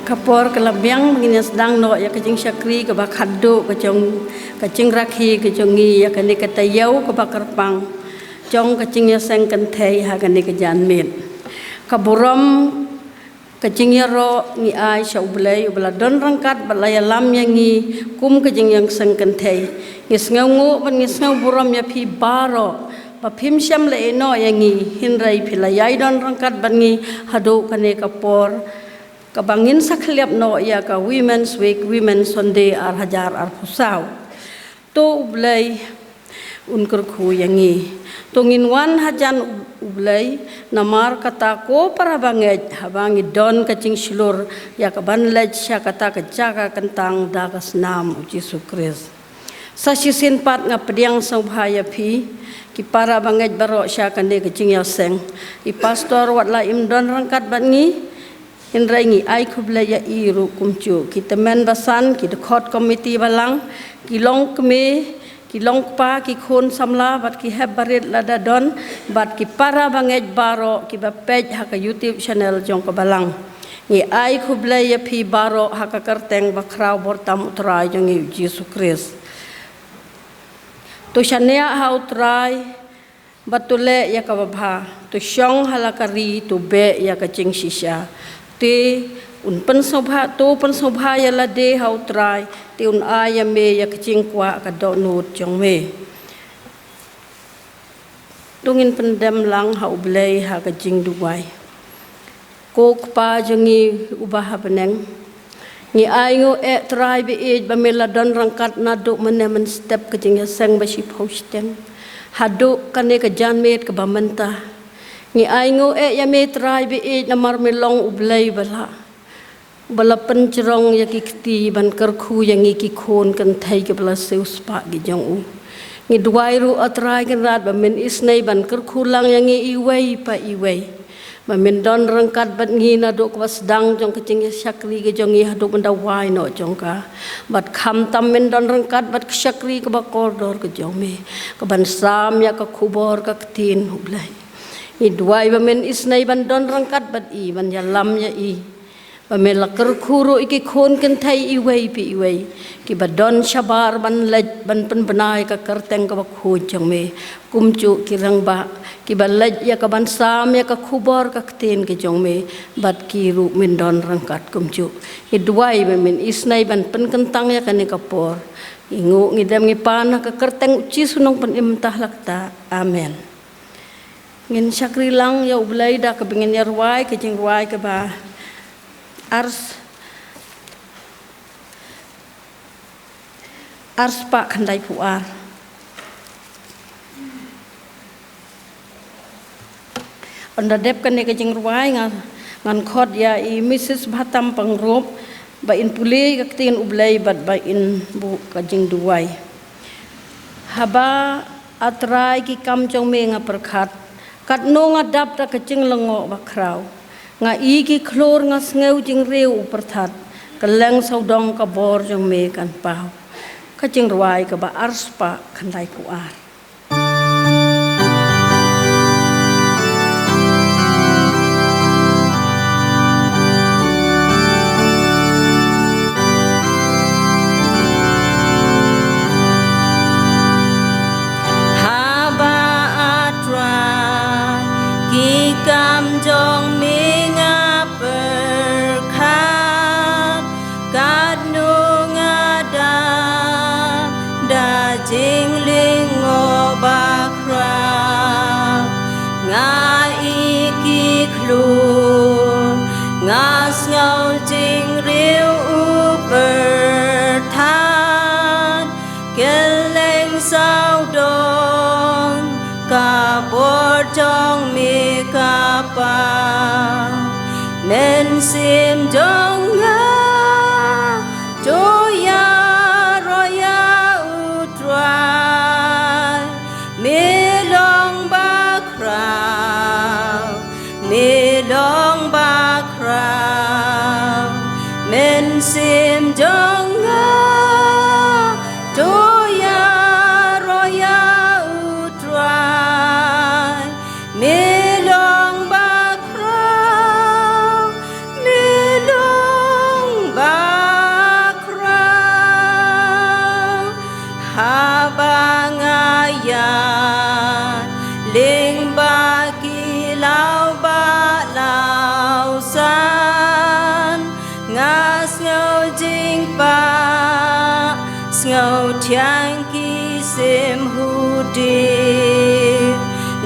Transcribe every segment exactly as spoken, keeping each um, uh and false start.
Ka por ka la biang ba ngin ïa sdang noh ïa ka jingshakri kaba khatduh ka jong ka jingrakhe ka jong ngi ïa kane ka taïew kaba kyrpang jong ka jingïaseng kynthei ha kane ka janmiet. Ka burom ka jingïaroh ngi ai sha U Blei uba la don ryngkat bad la ïalam ïa ngi kum ka jingïaseng kynthei. Ngi sngewnguh bad ngi sngew burom ïa phi baroh ba phim shym la ïehnoh ïa ngi, hynrei phi la ïai don ryngkat bad ngi haduh kane ka por kaba ngin sa khylliap noh ïa ka Women's Week, Women's Sunday ar hajar arphew saw. To U Blei un kyrkhu ïa ngi. To ngin wan hajan U Blei, namar kata ko para bangeit, haba ngi don ka jingshlur ïa kaban leit sha kata ka jaka kyntang da ka snam U Jisu Khrist. Sa shisien pat nga pdiang sngewbha ïa phi ki para bangeit baroh sha kane ka jingïaseng. I pastor wat la im don ryngkat bad ngi, hynrei ngi ai khublei ïa i ruh kumjuh, ki tymmen basan, ki dkhot komiti balang, ki longkmie, ki longkpa, ki khun samla bad ki hep barit lada don, bad ki para bangeit baroh kiba peit ha ka YouTube channel jong ka balang. Ngi ai khublei ïa phi baroh ha ka kyrteng bakhraw bortam U Trai jong ngi U Jisu Khrist. To shaniah ha U Trai bad to leh ïa kaba bha, to shong ha la ka ri, to beh ïa ka jingshisha. Te un pynsngewbha, to pynsngewbha ïa lade ha U Trai, te un ai ïa me ïa ka jingkwah ka dohnud jong me. To ngin pyndem lang ha U Blei ha ka jingduwai. Ko Kpa jong ngi uba ha bneng, ngi ainguh eh Trai ba ïeit ba me la don ryngkat naduh mynne mynstep ka jingïaseng ba shiphew shiteng haduh kane ka janmiet kaba mynta. Ngi ainguh eh ïa me Trai ba ïeit namar me long U Blei ba lah, ba la pynjrong ïa ki kti ban kyrkhu ïa ngi ki khun kynthei kiba la siewspah ki jong u. Ngi duwai ruh ah Trai Kynrad ba men isynei ban kyrkhu lang ïa ngi iwei pa iwei. Ba men don ryngkat bad ngi naduh kaba sdang jong ka jingïashakri ka jong ngi haduh ban da wai noh jong ka. Bad khamtam men don ryngkat bad ka shakri kaba kordor ka jong me, kaban sam ïa ka khubor ka ktien U Blei. Ngi duwai ba men isynei ban don ryngkat bad i, ban ïalam ïa i, ba me la kyrkhu ruh ïa ki khun kynthei iwei pa iwei kiba don shabar ban leit ban pynbna ïa ka kyrteng kaba khuid jong me. Kumjuh ki rangbah kiba leit ïa kaban sam ïa ka khubor ka ktien ka jong me, bad ki ruh men don ryngkat kumjuh. Ngi duwai ba men isynei ban pynkyntang ïa kane ka por. Ngi nguh ngi dem ngi pan ha ka kyrteng U Jisu Nongpynim Tahlakta. Amen. Ngin shakri lang ïa U Blei da kaba ngin ïa rwai ka jingrwai kaba ar s-, ar spah khyndai phew ar. Ynda dep kane ka jingrwai nga, ngan khot ïa i Mrs Bhatam Pyngrope ba in pule ka ktien U Blei bad ba in buh ka jingduwai. Haba ah Trai ki kam jong me nga pyrkhat, katno nga dap da ka jinglyngngoh bakhraw. Nga i ki khlur nga sngew jingriw u pyrthat, kylleng sawdong ka bor jong me kan paw. Ka jingrwai kaba ar spah khyndai phew ar. Haba ah Trai ki kam jong me nga pyrkhat, katno nga dap da jinglyngngoh bakhraw. Nga i ki khlur nga sngew jingriw u pyrthat, kylleng sawdong ka bor jong me ka paw. Mynsiem jong nga to ïaroh ïa U Trai. Me long bakhraw, me long bakhraw. Mynsiem jong nga to ïaroh ïa U Trai. Me long bakhraw, me long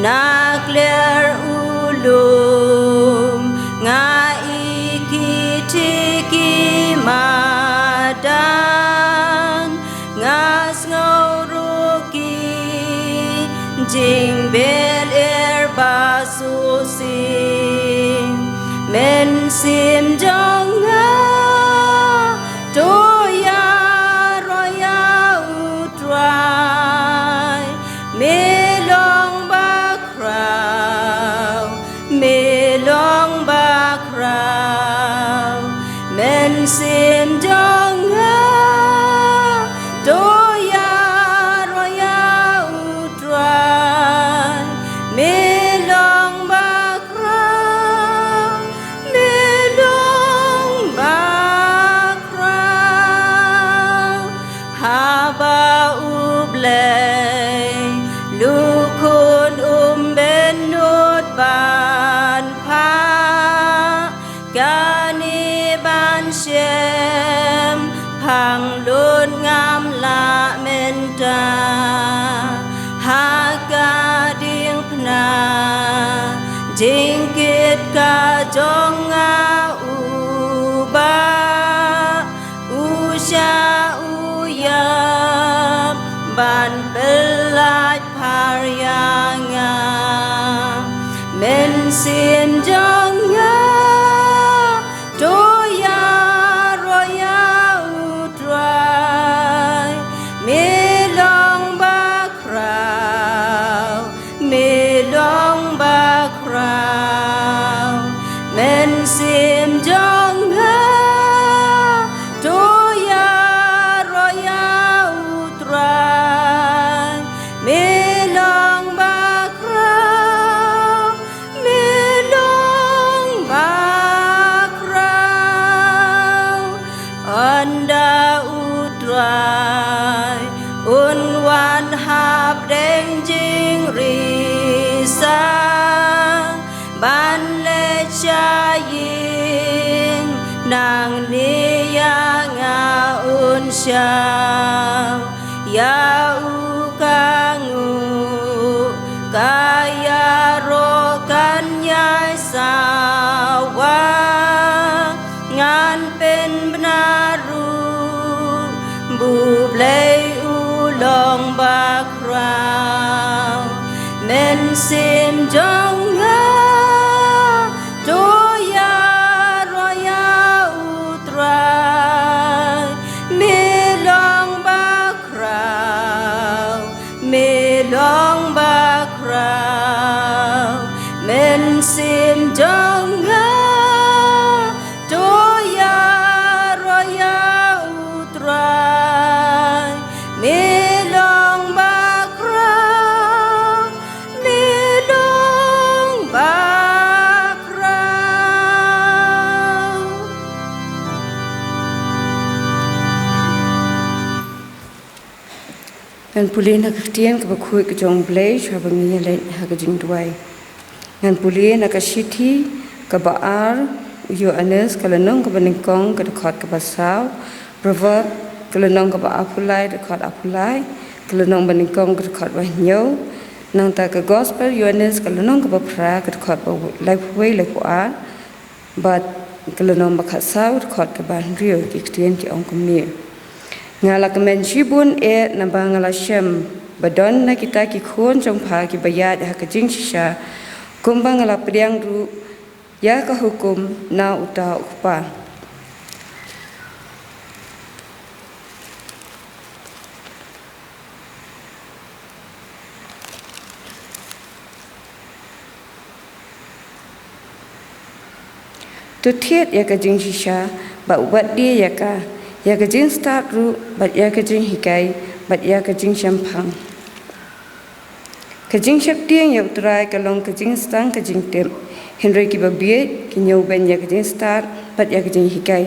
Na kler u lum nga i ki thik ki madan, nga sngew ruh ki jingbit er ba shisha. Mynsiem jong nga to ïaroh ïa u Trai, me long bakhraw, me long bakhraw. Mynsiem jong nga to ïaroh ïa u Trai, me long bakhraw, me long bakhraw. Haba u Blei, u Khun um bynnud ban phah kane ban shemphang lut ngam lah mynta. Ha ka diengphna jingkit ka jong nga u Bah, u shah u ïap ban pyllait phar ïa nga. Mynsiem jong nga to ïaroh ïa u Trai, me long bakhraw, me long bakhraw. Mynsiem jong nga to ïaroh ïa u Trai, me long bakhraw, me long bakhraw. Ynda u Trai un wan hapdeng jingri sa ban leit sha ïing, nangne ïa nga un shah ïa u ka nguh, ka ïaroh kan ïai sawa. Ngan pynbna ruh ba u Blei u long bakhraw. Mynsiem jong nga to ïaroh ïa u Trai, me long bakhraw, me long bakhraw. Mynsiem jong nga to ïaroh ïa u Trai, me long bakhraw, me long bakhraw. Ngan pule na ka ktien kaba khuid ka jong u Blei, shuwa ba ngin ïa leit ha ka jingduwai. Ngan pule na ka shithi kaba ar u Ïoannis, ka lynnong kaba nyngkong, ka dkhot kaba saw, Proverb, ka lynnong kaba arphew lai, dkhot arphew lai, ka lynnong ba nyngkong, ka dkhot ba hynñiew, nangta ka Gospel Ïoannis, ka lynnong kaba phra, ka dkhot ba laiphew wei, laiphew ar, bad ka lynnong ba khatsaw, dkhot kaba hynriew. Ki ktien ki ong kumne: Nga la kmen shibun eh naba nga la shem ba don na kita ki khun jong pha kiba ïaid ha ka jingshisha, kumba nga la pdiang ruh ïa ka hukum na uta u kpa. To thied ïa ka jingshisha, bad wat die ïa ka, ïa ka jingstad ruh, bad ïa ka jinghikai, bad ïa ka jingshemphang. Ka jingsheptieng ïa U Trai ka long ka jingstad ka jingtip, hynrei kiba bieit ki ñiewbeiñ ïa ka jingstad bad ïa ka jinghikai.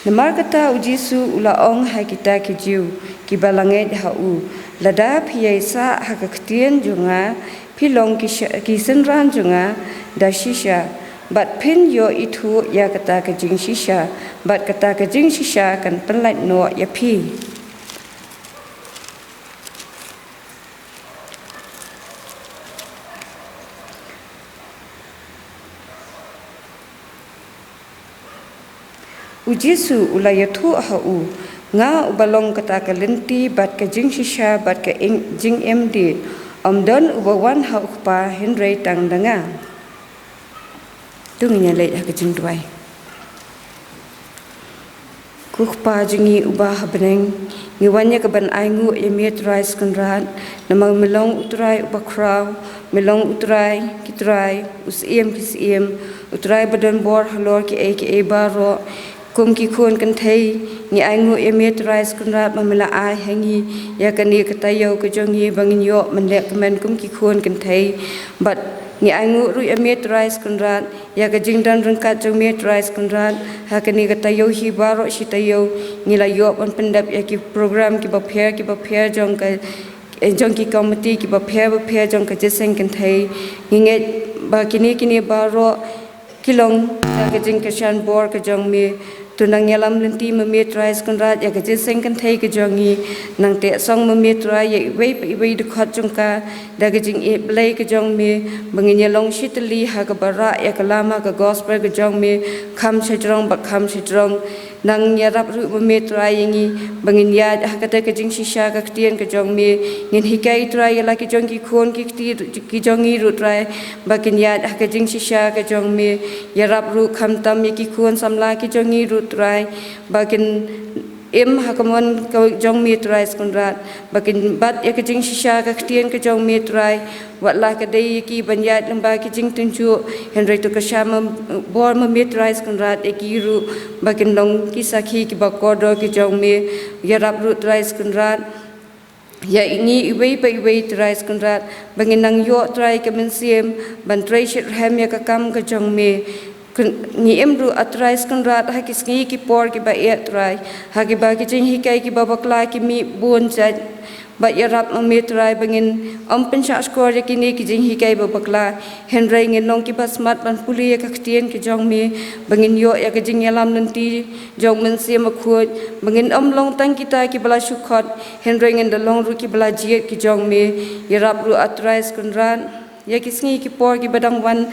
Namar kata U Jisu u la ong ha kita ki Jiw kiba la ngeit ha u: Lada phi ïai sah ha ka ktien jong nga, phi long ki sha-, ki synran jong nga da shisha, Bad phin ïoh ithuh ïa kata ka jingshisha, bad kata ka jingshisha kan pynlait noh ïa phi. U Jisu u la ïathuh ha u, nga uba long kata ka lynti bad ka jingshisha bad ka ing-, jingim die, ym don uba wan ha u Kpa hynrei tang da nga. To ngin ïa leit ha ka jingduwai. Ko Kpa jong ngi uba ha bneng, ngi wan ïa ka ban ainguh ïa me Trai Kynrad, namar me long u Trai uba khraw, me long u Trai ki trai, u Syiem ki syiem, u Trai ba don bor halor kiei kiei baroh. Kum ki khun kynthei, ngi ainguh ïa me Trai Kynrad ba me la ai ha ngi ïa kane ka taïew ka jong ngi ba ngin ïoh ban leh kmen kum ki khun kynthei. Bad ngi ainguh ruh ïa me Trai Kynrad ïa ka jingdon ryngkat jong me Trai Kynrad, ha kane ka taïew hi baroh shi taïew ngi la ïoh ban pyndep ïa ki program kiba pher kiba pher jong ka, eh, jong ki komiti kiba pher ba pher jong ka jingïaseng kynthei. Ngi ngeit ba kine kine baroh ki long da ka jingkyrshan bor ka jong me. To nang ïalam lynti ma me Trai Kynrad ïa ka jingïaseng kynthei ka jong ngi. Nang teh song ma me Trai ïa iwei pa iwei dkhot jong ka da ka jingïeit Blei ka jong me, ba ngin ïa long shi tylli ha kaba rah ïa ka lama ka gospel ka jong me, kham shajrong bad kham shajrong. Nang ïarap ruh ma me Trai ïa ngi ba ngin ïaid ha kata ka jingshisha ka ktien ka jong me. Ngin hikai Trai ïa la ki jong ki khun ki kti ki jong ngi ruh Trai, ba kin ïaid ha ka jingshisha ka jong me. Ïarap ruh khamtam ïa ki khun samla ki jong ngi ruh Trai, ba kin im ha ka mon ka jong me Trai Kynrad, ba kin bat ïa ka jingshisha ka ktien ka jong me Trai. Wat la ka dei ïa ki ban ïaid lyngba ki jingtynjuh, hynrei to kyrshan bor ma me Trai Kynrad ïa ki ruh, ba kin long ki sakhi kiba kordor ki jong me. Ïarap ruh Trai Kynrad ïa ngi iwei pa iwei Trai Kynrad, ba ngin nang ïoh Trai ka mynsiem ban trei shitrhem ïa ka kam ka jong me. Kyn-, ngi im ruh a Trai Kynrad ha ki sngi ki por kiba eh Trai, ha kiba ki jinghikai kiba bakla ki mih bun jait. Bad ïarap ma me Trai ba ngin ym pynshah shkor ïa kine ki jinghikai ba bakla, hynrei ngin long kiba smat ban pule ïa ka ktien ka jong me, ba ngin ïoh ïa ka jingïalam lynti jong Mynsiem Bakhuid, ba ngin ym long tang kita kiba la shu khot, hynrei ngin da long ruh kiba la jied ki jong me. Ïarap ruh a Trai Kynrad ïa ki sngi ki por kiba dang wan,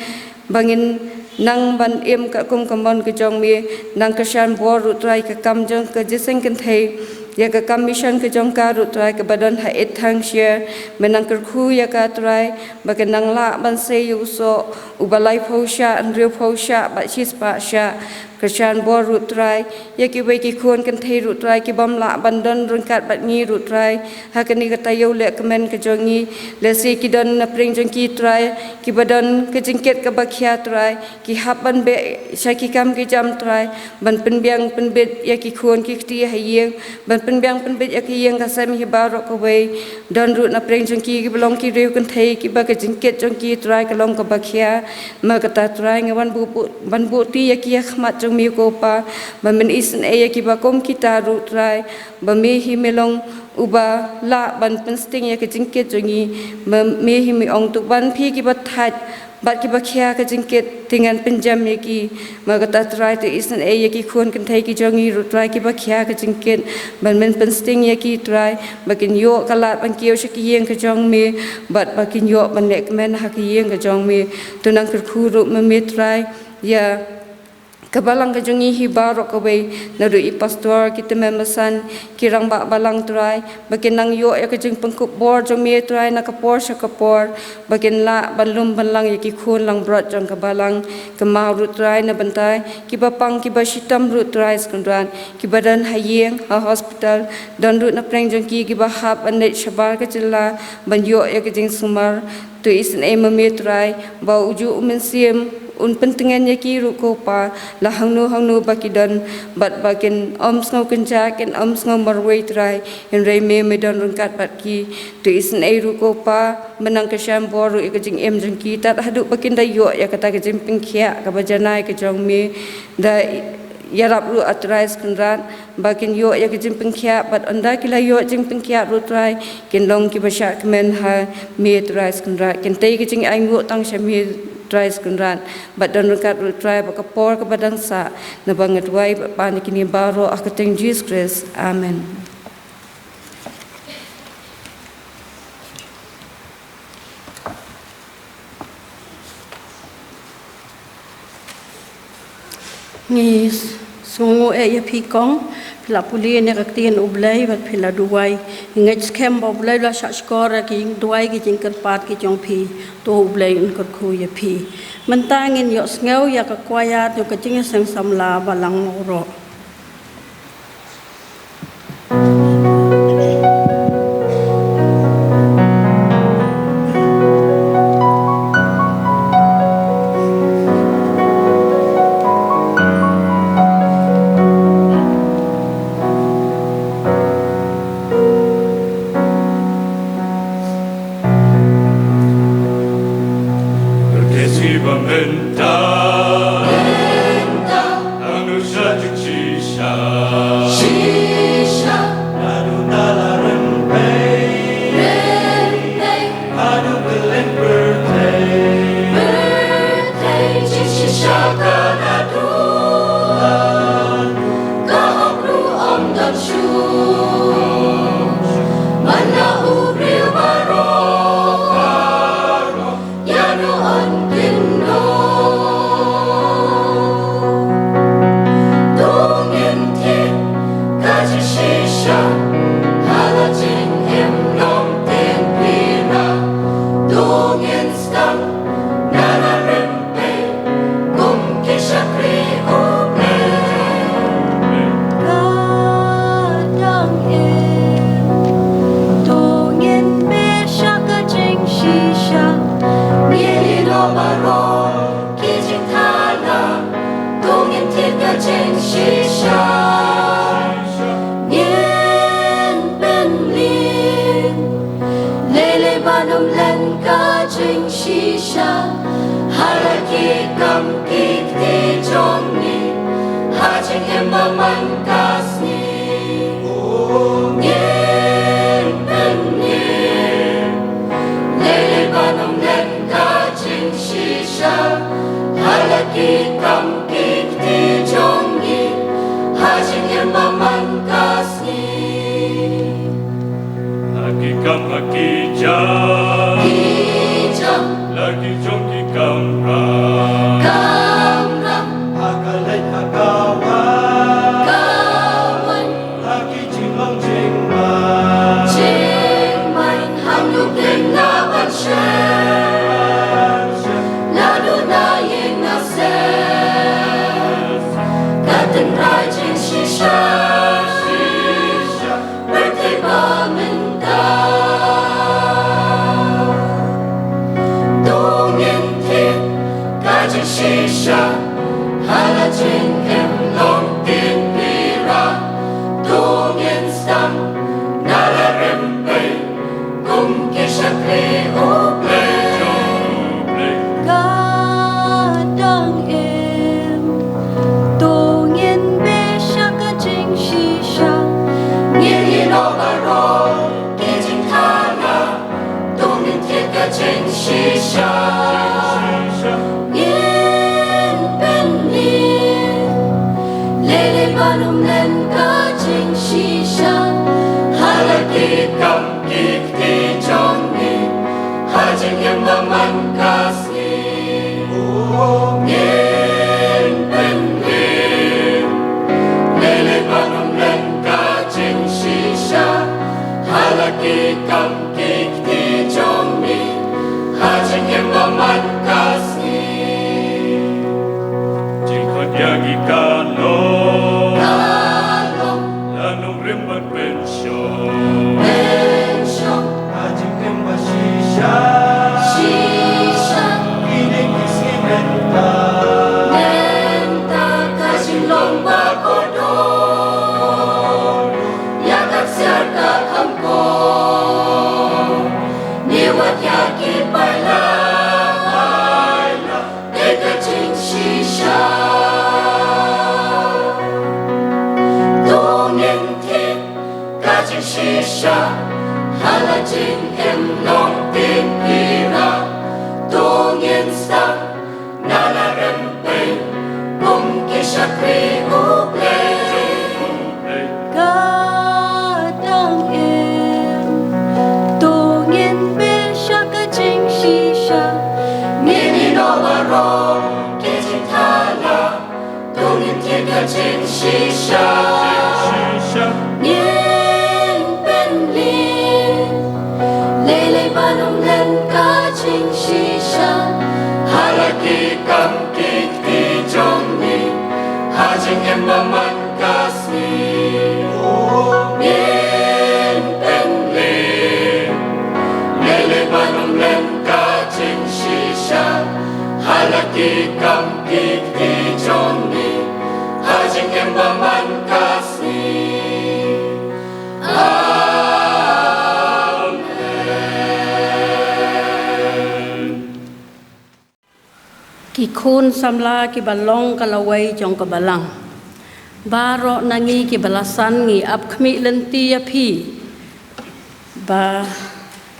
ba ngin nang ban im katkum ka mon ka jong me. Nang kyrshan bor ruh Trai ka kam jong ka jingïaseng kynthei, ïa ka kam mission ka jong ka ruh Trai kaba don ha Ïeit Thang Sher. Me nang kyrkhu ïa ka Trai, ba kan nang lah ban sei ïa u soh uba laiphew shah, hynriewphew shah bad shispah shah. Kyrshan bor ruh Trai ïa kiwei ki khun kynthei ruh Trai ki bym lah ban don ryngkat bad ngi ruh Trai ha kane ka taïew leh kmen ka jong ngi. Lehse ki don na pdeng jong ki Trai kiba don ka jingkit kaba khia Trai, ki hap ban beh sha ki kam ki jam Trai, ban pynbiang pynbit ïa ki khun ki kti ha ïing, ban pynbiang pynbit ïa ka ïing ka sem hi baroh kawei. Don ruh na pdeng jong ki kiba long ki riew kynthei kiba ka jingkit jong ki Trai ka long kaba khia. Ma kata Trai nga wan buh, buh, ban buh ti ïa ki ha khmat jong me ko Pa, ba men isynei ïa kiba kum kita ruh Trai, ba me hi me long uba lah ban pynsting ïa ka jingkit jong ngi, ba me hi me ong to ban phi kiba thait bad kiba khia ka jingkit, te ngan pynjem ïa ki. Ma kata Trai to isynei ïa ki khun kynthei ki jong ngi ruh Trai kiba khia ka jingkit, ban men pynsting ïa ki Trai, ba kin ïoh ka lad ban kiew sha ka ïing ka jong me, bad ba kin ïoh ban leh kmen ha ka ïing ka jong me. To nang kyrkhu ruh ma me Trai ïa ka balang ka jong ngi hi baroh kawei, naduh i pastor, ki tymmen basan, ki rangbah balang Trai, ba kin nang ïoh ïa ka jingpynkup bor jong me Trai na ka por sha ka por, ba kin lah ban lum ban lang ïa ki khun langbrot jong ka balang. Kynmaw ruh Trai na bynta kiba pang kiba shitom ruh Trai Kynrad, kiba don ha ïing ha hospital, don ruh na pdeng jong ki kiba hap ban leit shabar ka jylla ban ïoh ïa ka jingsumar. To isynei ma me Trai ba u juh u Mynsiem un pyntngen ïa ki ruh ko Pa, la hangno hangno ba ki don, bad ba kin ym sngew kynjah, kin ym sngew marwei Trai, hynrei me me don ryngkat bad ki. To isynei ruh ko Pa, men nang kyrshan bor ruh ïa ka jingim jong ki tad haduh ba kin da ïoh ïa kata ka jingpynkhiah kaba janai ka jong me. Da ïarap ruh a Trai Kynrad ba kin ïoh ïa ka jingpynkhiah, bad ynda ki la ïoh jingpynkhiah ruh Trai, kin long kiba shah kmen ha me Trai Kynrad, kin tei ka jingainguh tang sha me Trai Kynrad, bad don ryngkat ruh Trai ba ka por kaba dang sah, naba nga duwai bad pan ïa kine baroh ha ka kyrteng Jisu Khrist. Amen. Ngi sngewnguh eh ïa phi kong, phi la pule ïa ka ktien U Blei bad phi la duwai. Ngi ngeit skhem ba U Blei u la shah shkor ïa ki jingduwai ki jingkyrpad ki jong phi. To U Blei un kyrkhu ïa phi. Mynta ngin ïohsngew ïa ka kwaya, ïa ka jingïaseng samla ba lang baroh. Kesi ba mynta, mynta, anu sha jingshisha. Shisha. Naduh na la rympei. Rympei. Haduh kylleng pyrthei. Pyrthei jingshisha ka naduh. Ka hok ruh ym don shuh. Man la u briew baroh. Ïa no un kynnoh. To ngin thied ka jingshisha ha la jingim longtien pira. To ngin sdang na la rympei kum ki shakri U Blei. Ka dang im. To ngin bishar ka jingshisha. Ngin ïeh noh baroh ki jingthala. To ngin thied ka jingshisha. Ngin pynlip. Lei lei ban ym len ka jingshisha ha la ki kam ki kti jong ngi, ha jingim ba man ka sngi. Ngin pynlip. Lei lei ban ym len ka jingshisha ha la ki kam ki kti jong ngi, ha jingim ba man ka sngi. Ha ki kam ha ki jam. Ki jam. La ki jong ki kamram. Kamram. Ha ka leit ha ka wan. Ka wan. Ha ki jinglong jingman. Jingman. Hangno ngin lah ban shem. Naduh na ïing na sem. Ka tynrai jingshisha. Pyrthei ba mynta. To ngin thied ka jingshisha ha la jingim longtien pira. To ngin sdang na la rympei kum ki shakri U Blei. Ka dang im. To ngin bishar ka jingshisha. Ngin ïeh noh baroh ki jingthala. To ngin thied ka jingshisha. Ngin pynlip. Lei lei ban ym len ka jingshisha ha la ki kam ki kti jong ngi, ha jingim ba man ka sngi. Ngin pynlip. Lei lei ban ym len ka jingshisha ha la ki kam ki kti jong ngi, ha jingim ba man ka sngi. Jingkhot ïa ngi ka long. Ka long. La nongrim ban pynshong. Pynshong. Ha jingim ba shisha. Shisha. Kine ki sngi mynta. Mynta ka jinglong ba kordor. Ïa ka ksiar ka kham kor. Ngi wad ïa ki paidlang, paidlang. Dei ka jingshisha. To ngin thied ka jingshisha ha la jingim longtien pira. To ngin sdang Shisha, ngin pynlong. Lei lei ban ym len ka jingshisha ha la ki kam ki kti jong ngi, ha jingim ba man ka sngi. Ngin pynlong. Lei lei ban ym len ka jingshisha ha la ki kam ki kti jong ngi, ha jingim ba man ka sngi. Amen. Ki khun samla kiba long ka lawei jong ka balang. Baroh na ngi kiba la san ngi ap khmih lynti ïa phi ba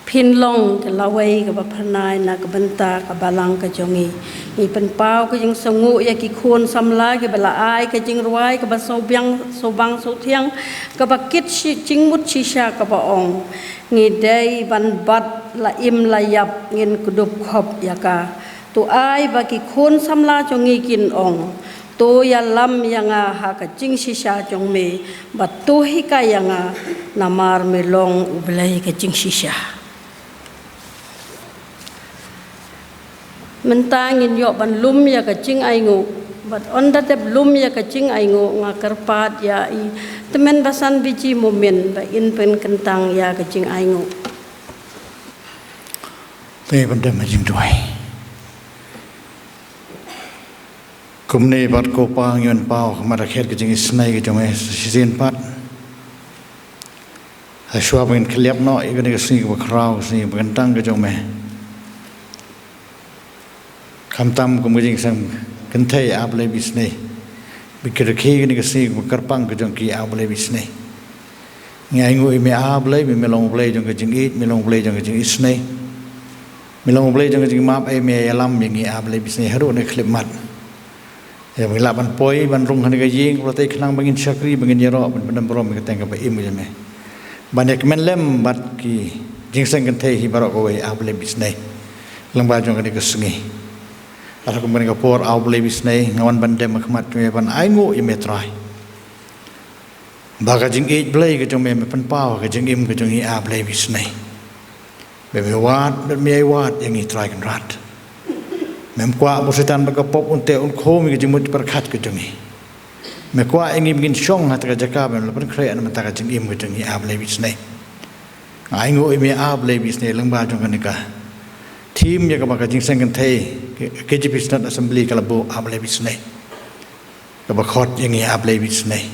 phin long ka lawei kaba phyrnai na ka bynta ka balang ka jong ngi. Ngi pynpaw ka jingsngewnguh ïa ki khun samla kiba la ai ka jingrwai kaba sngewbiang sngewbang sngewthiang, kaba kit shi jingmut shisha, kaba ong: Ngi dei ban bat la im la ïap, ngin kdup khop ïa ka. To ai ba ki khun samla jong ngi kin ong: To ïalam ïa nga ha ka jingshisha jong me, bad to hikai ïa nga, namar me long U Blei ka jingshisha. Mynta ngin ïoh ban lum ïa ka jingainguh, bad ynda dep lum ïa ka jingainguh, nga kyrpad ïa i Tymmen Basan Biji Momin ba in pynkyntang ïa ka jingainguh. Te ban dem ha jingduwai. Kumne pat ko Pa, ngi wan paw ha khmat ka khet ka jingisynei ka jong me shisien pat. Hashwa ba ngin khylliap noh ïa kane ka sngi kaba khraw, ka sngi ba kyntang ka jong me. Khamtam kum ka jingseng kynthei, A Blei Baisnei, ba ki rakhe kane ka sngi kaba kyrpang ka jong ki, A Blei Baisnei. Ngi ainguh ïa me, A Blei, me, me long U Blei jong ka jingïeit, me long U Blei jong ka jingisynei. Me long U Blei jong ka jingmap, eh, me ïalam ïa ngi, A Blei Baisnei, haduh ne khyllipmat. Ïa ba ngi lah ban poi ban rung ha kane ka ïing kaba la tei khnang ba ngin shakri, ba ngin ïaroh, ban pyndem burom ïa ka kyrteng kaba im ka jong me. Ban ïa kmen lem bad ki jingseng kynthei hi baroh kawei, A Blei Baisnei, lyngba jong kane ka sngi. Lada kum kane ka por, A Blei Baisnei, nga wan ban dem ha khmat jong me ban ainguh ïa me, Trai, ba ka jingïeit Blei ka jong me, me pynpaw ka jingim ka jong ngi, A Blei Baisnei. Ba me wad, ba me ïai wad ïa ngi, Trai Kynrad. Mem kwah ba u Soitan bad ka pop un teh un khum ïa ka jingmut pyrkhat ka jong ngi. Me kwah ïa ngi ba ngin shong ha kata ka jaka ba me la pynkhreh na ka bynta ka jingim ka jong ngi, A Blei Baisnei. Nga ainguh ïa me, A Blei Baisnei, lyngba jong kane ka theme ïa kaba ka jingseng kynthei ka K J P Synod Assembly ka la buh, A Blei Baisnei, kaba khot ïa ngi, A Blei Baisnei,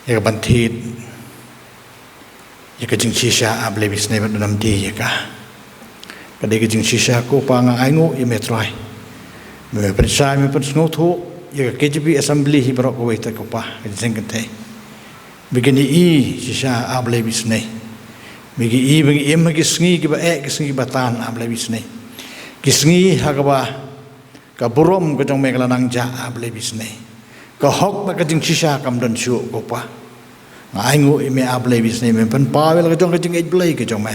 ïa ka ban thied ïa ka jingshisha, A Blei Baisnei, bad don nam die ïa ka. Ka dei ka jingshisha, ko Pa, nga ainguh ïa me, Trai, ba me pynshai, me pynsngewthuh ïa ka K J P Assembly hi baroh kawei, te ko Pa, ka jingseng kynthei, ba kin ïohi shisha, A Blei Baisnei. Ba kin ïohi ba ngi im ha ki sngi kiba eh, ki sngi kiba tan, A Blei Baisnei. Ki sngi ha kaba ka burom ka jong me ka la nang jah, A Blei Baisnei. Ka hok bad ka jingshisha kam don shuh, ko Pa. Nga ainguh ïa me, A Blei Baisnei, me pynpaw ïa la ka jong ka jingïeit Blei ka jong me.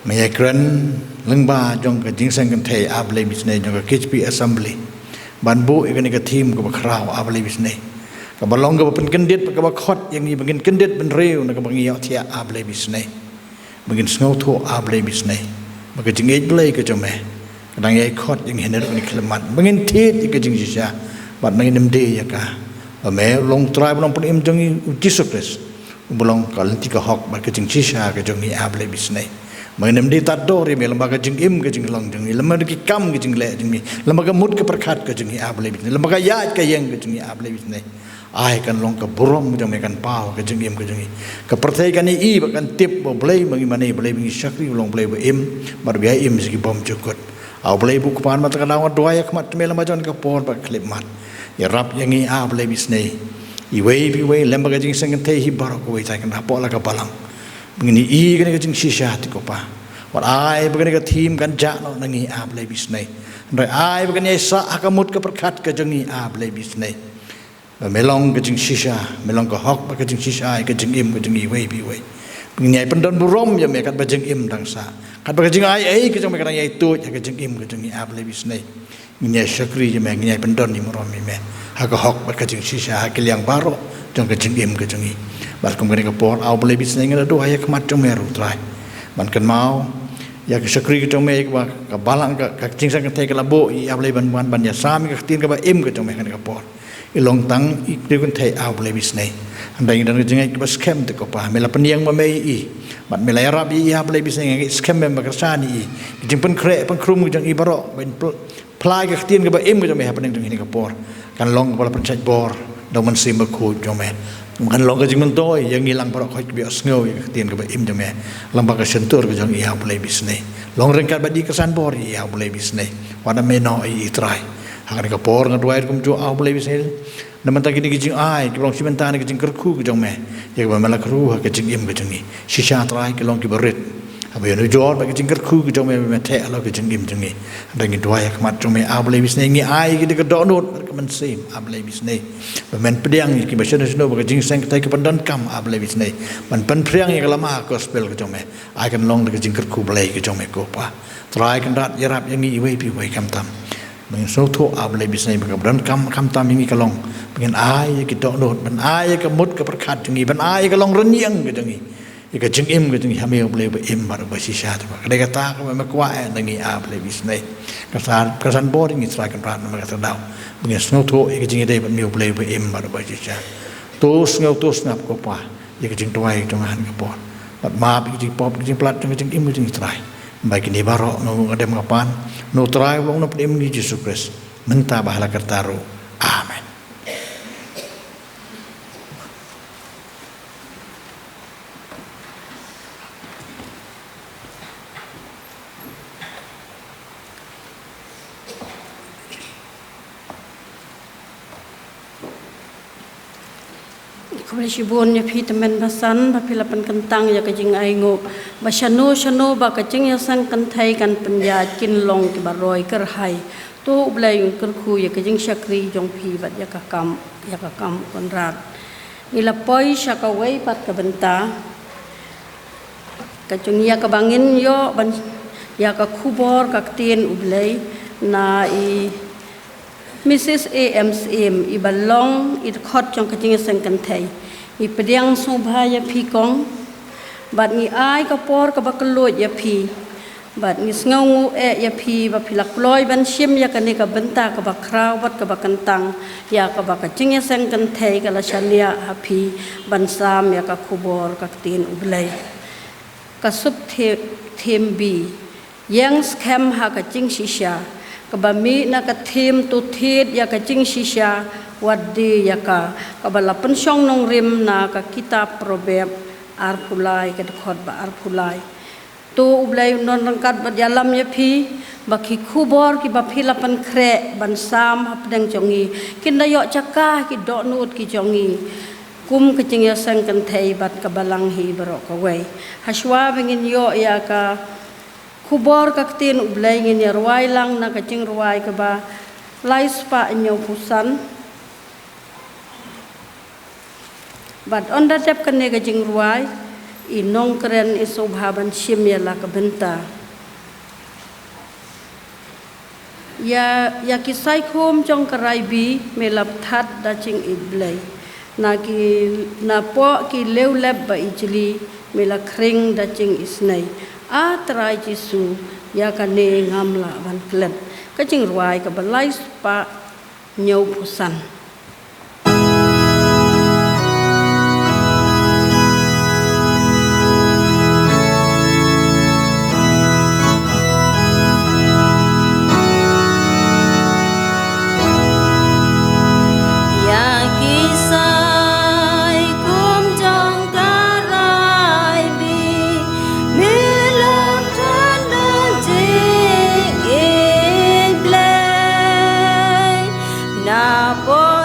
Me ïai kren lyngba jong ka jingseng kynthei, A Blei Baisnei, jong ka K J P Assembly, ban buh ïa kane ka theme kaba khraw, A Blei Baisnei, kaba long kaba pynkyndit, kaba khot ïa ngi ba ngin kyndit bynriew na kaba ngi ïohthiah, A Blei Baisnei. Ba ngin sngewthuh, A Blei Baisnei, ba ka jingïeit Blei ka jong me ka dang ïai khot ïa ngi ha kane ka khyllipmat, ba ngin thied ïa ka jingshisha, bad ba ngin ym die ïa ka. Ba me long Trai, ba long Pynim jong ngi, U Jisu Khrist, uba long ka lynti ka hok bad ka jingshisha ka jong ngi, A Blei Baisnei. Ba ngin ym die tad dor ïa me lyngba ka jingim ka jinglong jong ngi, lyngba ki kam ka jingleh jong ngi, lyngba ka mut ka pyrkhat ka jong ngi, A Blei Baisnei, lyngba ka ïaid ka ïeng ka jong ngi, A Blei Baisnei. Ai kan long ka burom ka jong me, kan paw ka jingim ka jong ngi. Ka pyrthei kan ïohi bad kan tip ba U Blei ba ngi mane, U Blei ba ngi shakri, u long U Blei ba im, bad ba ïai im sha ki bymjukut. A Blei ba u kpa, mynta ka daw nga duwai ha khmat jong me lyngba jong kane ka por bad ka khyllipmat. Ïarap ïa ngi, A Blei Baisnei, iwei pa iwei, lem bad ka jingseng kynthei hi baroh kawei, Trai Kynrad, hapoh la ka balang, ba ngin ïohi kane ka jingshisha, te ko Pa. Wat ai ba kane ka theme kan jah noh na ngi, A Blei Baisnei. Hynrei ai ba kan ïai sah ha ka mut ka pyrkhat ka jong ngi, A Blei Baisnei, ba me long ka jingshisha, me long ka hok bad ka jingshisha ïa ka jingim ka jong ngi iwei pa iwei. Ba ngin ïai pyndon burom ïa me katba jingim dang sah, katba ka jingai ei ka jong me ka dang ïai tuid ha ka jingim ka jong ngi, A Blei Baisnei. Ngin ïa shakri ïa me, ngin ïa pyndon ïa me, rom ïa me ha ka hok bad ka jingshisha ha ki liang baroh jong ka jingim ka jong ngi. Bad kum kane ka por, A U Blei Bisnei, ngi la duwai ïa ka khmat jong me ruh, Trai, ban kynmaw ïa ka shakri ka jong me, ïa kaba ka balang, ka, ka jingseng kynthei ka la buh ïa, A U Blei, ban wan ban ïasam ïa ka ktien kaba im ka jong me ha kane ka por. I long tang i briew kynthei, A U Blei Bisnei. Hynrei ngi don ka jingngeit kaba skhem te, ko Pa, me la pynïeng ma me ïa i, bad me la ïarap ïa i, A U Blei Bisnei. Ngi ngeit skhem me ba kyrshan ïa i, ka jingpynkhreh pynkhrum ka jong i baroh ban pl- pynlait ka ktien kaba im ka jong me hapdeng jong ngi ha kane ka por, kan long kaba la pynshait bor da U Mynsiem Bakhuid jong me. Kan long ka jingmyntoi ïa ngi lang baroh, kaba ïohsngew ïa ka ktien kaba im jong me lyngba ka shyntur ka jong i, A U Blei Bisnei. Long ryngkat bad i, kyrshan bor ïa i, A U Blei Bisnei. Wat ïa me noh ïa i, Trai. Ha kane ka por nga duwai kumjuh, A U Blei Bisnei, na bynta kine ki jingai kiba long shi bynta na ka jingkyrkhu ka jong me, ïa kaba me la kyrkhu ha ka jingim ka jong ngi. Shisha, Trai, ki long kiba rit haba ïanujor bad ka jingkyrkhu ka jong me, ba me theh halor ka jingim jong ngi. Hynrei ngi duwai ha ka khmat jong me, A U Blei Bisnei, ngi ai ïa ki da ka dohnud bad ka mynsiem, A U Blei Bisnei, ba men pdiang ïa ki ba shano shano ba ka jingseng kynthei ka pyndonkam, A U Blei Bisnei, ban pynphriang ïa ka lama gospel ka jong me. Ai kan long da ka jingkyrkhu Blei ka jong me, ko Pa. Trai Kynrad, ïarap ïa ngi iwei pa iwei khamtam. Ba ngin sngewthuh, A U Blei Bisnei, ba kaba donkam khamtam ïa ngi ka long ba ngin ai ïa ki dohnud, ban ai ïa ka mut ka pyrkhat jong ngi, ban ai ïa ka long rynïeng ka jong ngi, ïa ka jingim ka jong ngi ha me, U Blei uba im bad uba shisha, te ba ka dei kata kaba me kwah eh na ngi, A U Blei Bisnei. Kyrshan, kyrshan bor ïa ngi, Trai Kynrad, namar kata ka daw ba ngin sngewthuh ïa ka jingïadei bad me, U Blei uba im bad uba shisha. To sngew, to sngap, ko Pa, ïa ka jingduwai jong nga ha kane ka por, bad map ïa ka jingpop, ka jingpynlait jong ka jingim ka jong ngi, Trai. Ba kine baroh nga nguh, nga dem, nga pan na U Trai uba long U Nongpynim jong ngi, Jisu Khrist, mynta bad ha la karta ruh. Amen. Khublei shibun ïa phi tymmen basan ba phi la pynkyntang ïa ka jingainguh ba shano shano ba ka jingïaseng kynthei kan pynïaid, kin long kiba roi kyrhai. To U Blei un kyrkhu ïa ka jingshakri jong phi bad ïa ka kam, ïa ka kam u Kynrad. Ngi la poi sha kawei pat ka bynta ka jong ngi, ïa kaba ngin ïoh ban ïa ka khubor ka ktien U Blei na i Mrs A M Syiem, iba long i dkhot jong ka jingïaseng kynthei. Ngi pdiang sngewbha ïa phi, kong, bad ngi ai ka por kaba kylluid ïa phi, bad ngi sngewnguh eh ïa phi ba phi la kloi ban shim ïa kane ka bynta kaba khraw bad kaba kyntang, ïa kaba ka jingïaseng kynthei ka la shaniah ha phi ban sam ïa ka khubor ka ktien U Blei. Ka sub the-, theme B, ïeng skhem ha ka jingshisha, kaba mih na ka theme to thied ïa ka jingshisha, wat die ïa ka, kaba la pynshong nongrim na ka kitab Proverb arphew lai, ka dkhot ba arphew lai. To U Blei un don ryngkat bad ïalam ïa phi, ba ki khubor kiba phi la pynkhreh ban sam hapdeng jong ngi kin da ïoh jaka ha ki dohnud ki jong ngi, kum ka jingïaseng kynthei bad ka balang hi baroh kawei. Hashwa ba ngin ïoh ïa ka khubor ka ktien U Blei, ngin ïa rwai lang na ka jingrwai kaba lai spah hynñiew phew san. Bad ynda dep kane ka jingrwai, i nongkren i sngewbha ban shim ïa la ka bynta. Ïa, ïa ki saikhum jong ka Raibi me la pthat da jingïeit Blei. Na ki, napoh ki leulep ba ijli me la khring da jingisnei. A Trai Jisu, ïa kane ngam lah ban klet. Ka jingrwai kaba lai spah hynñiew phew san. Ïa ki saikhum jong ka Raibi, me la pthat da jingïeit Blei. Napoh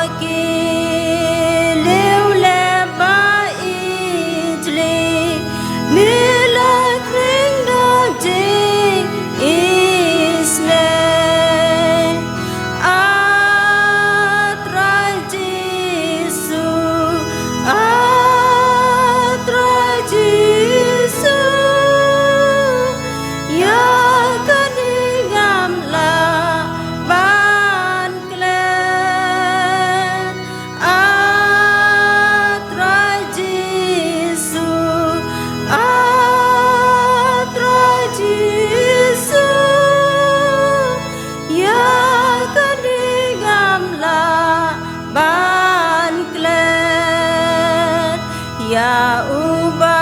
Ïa uba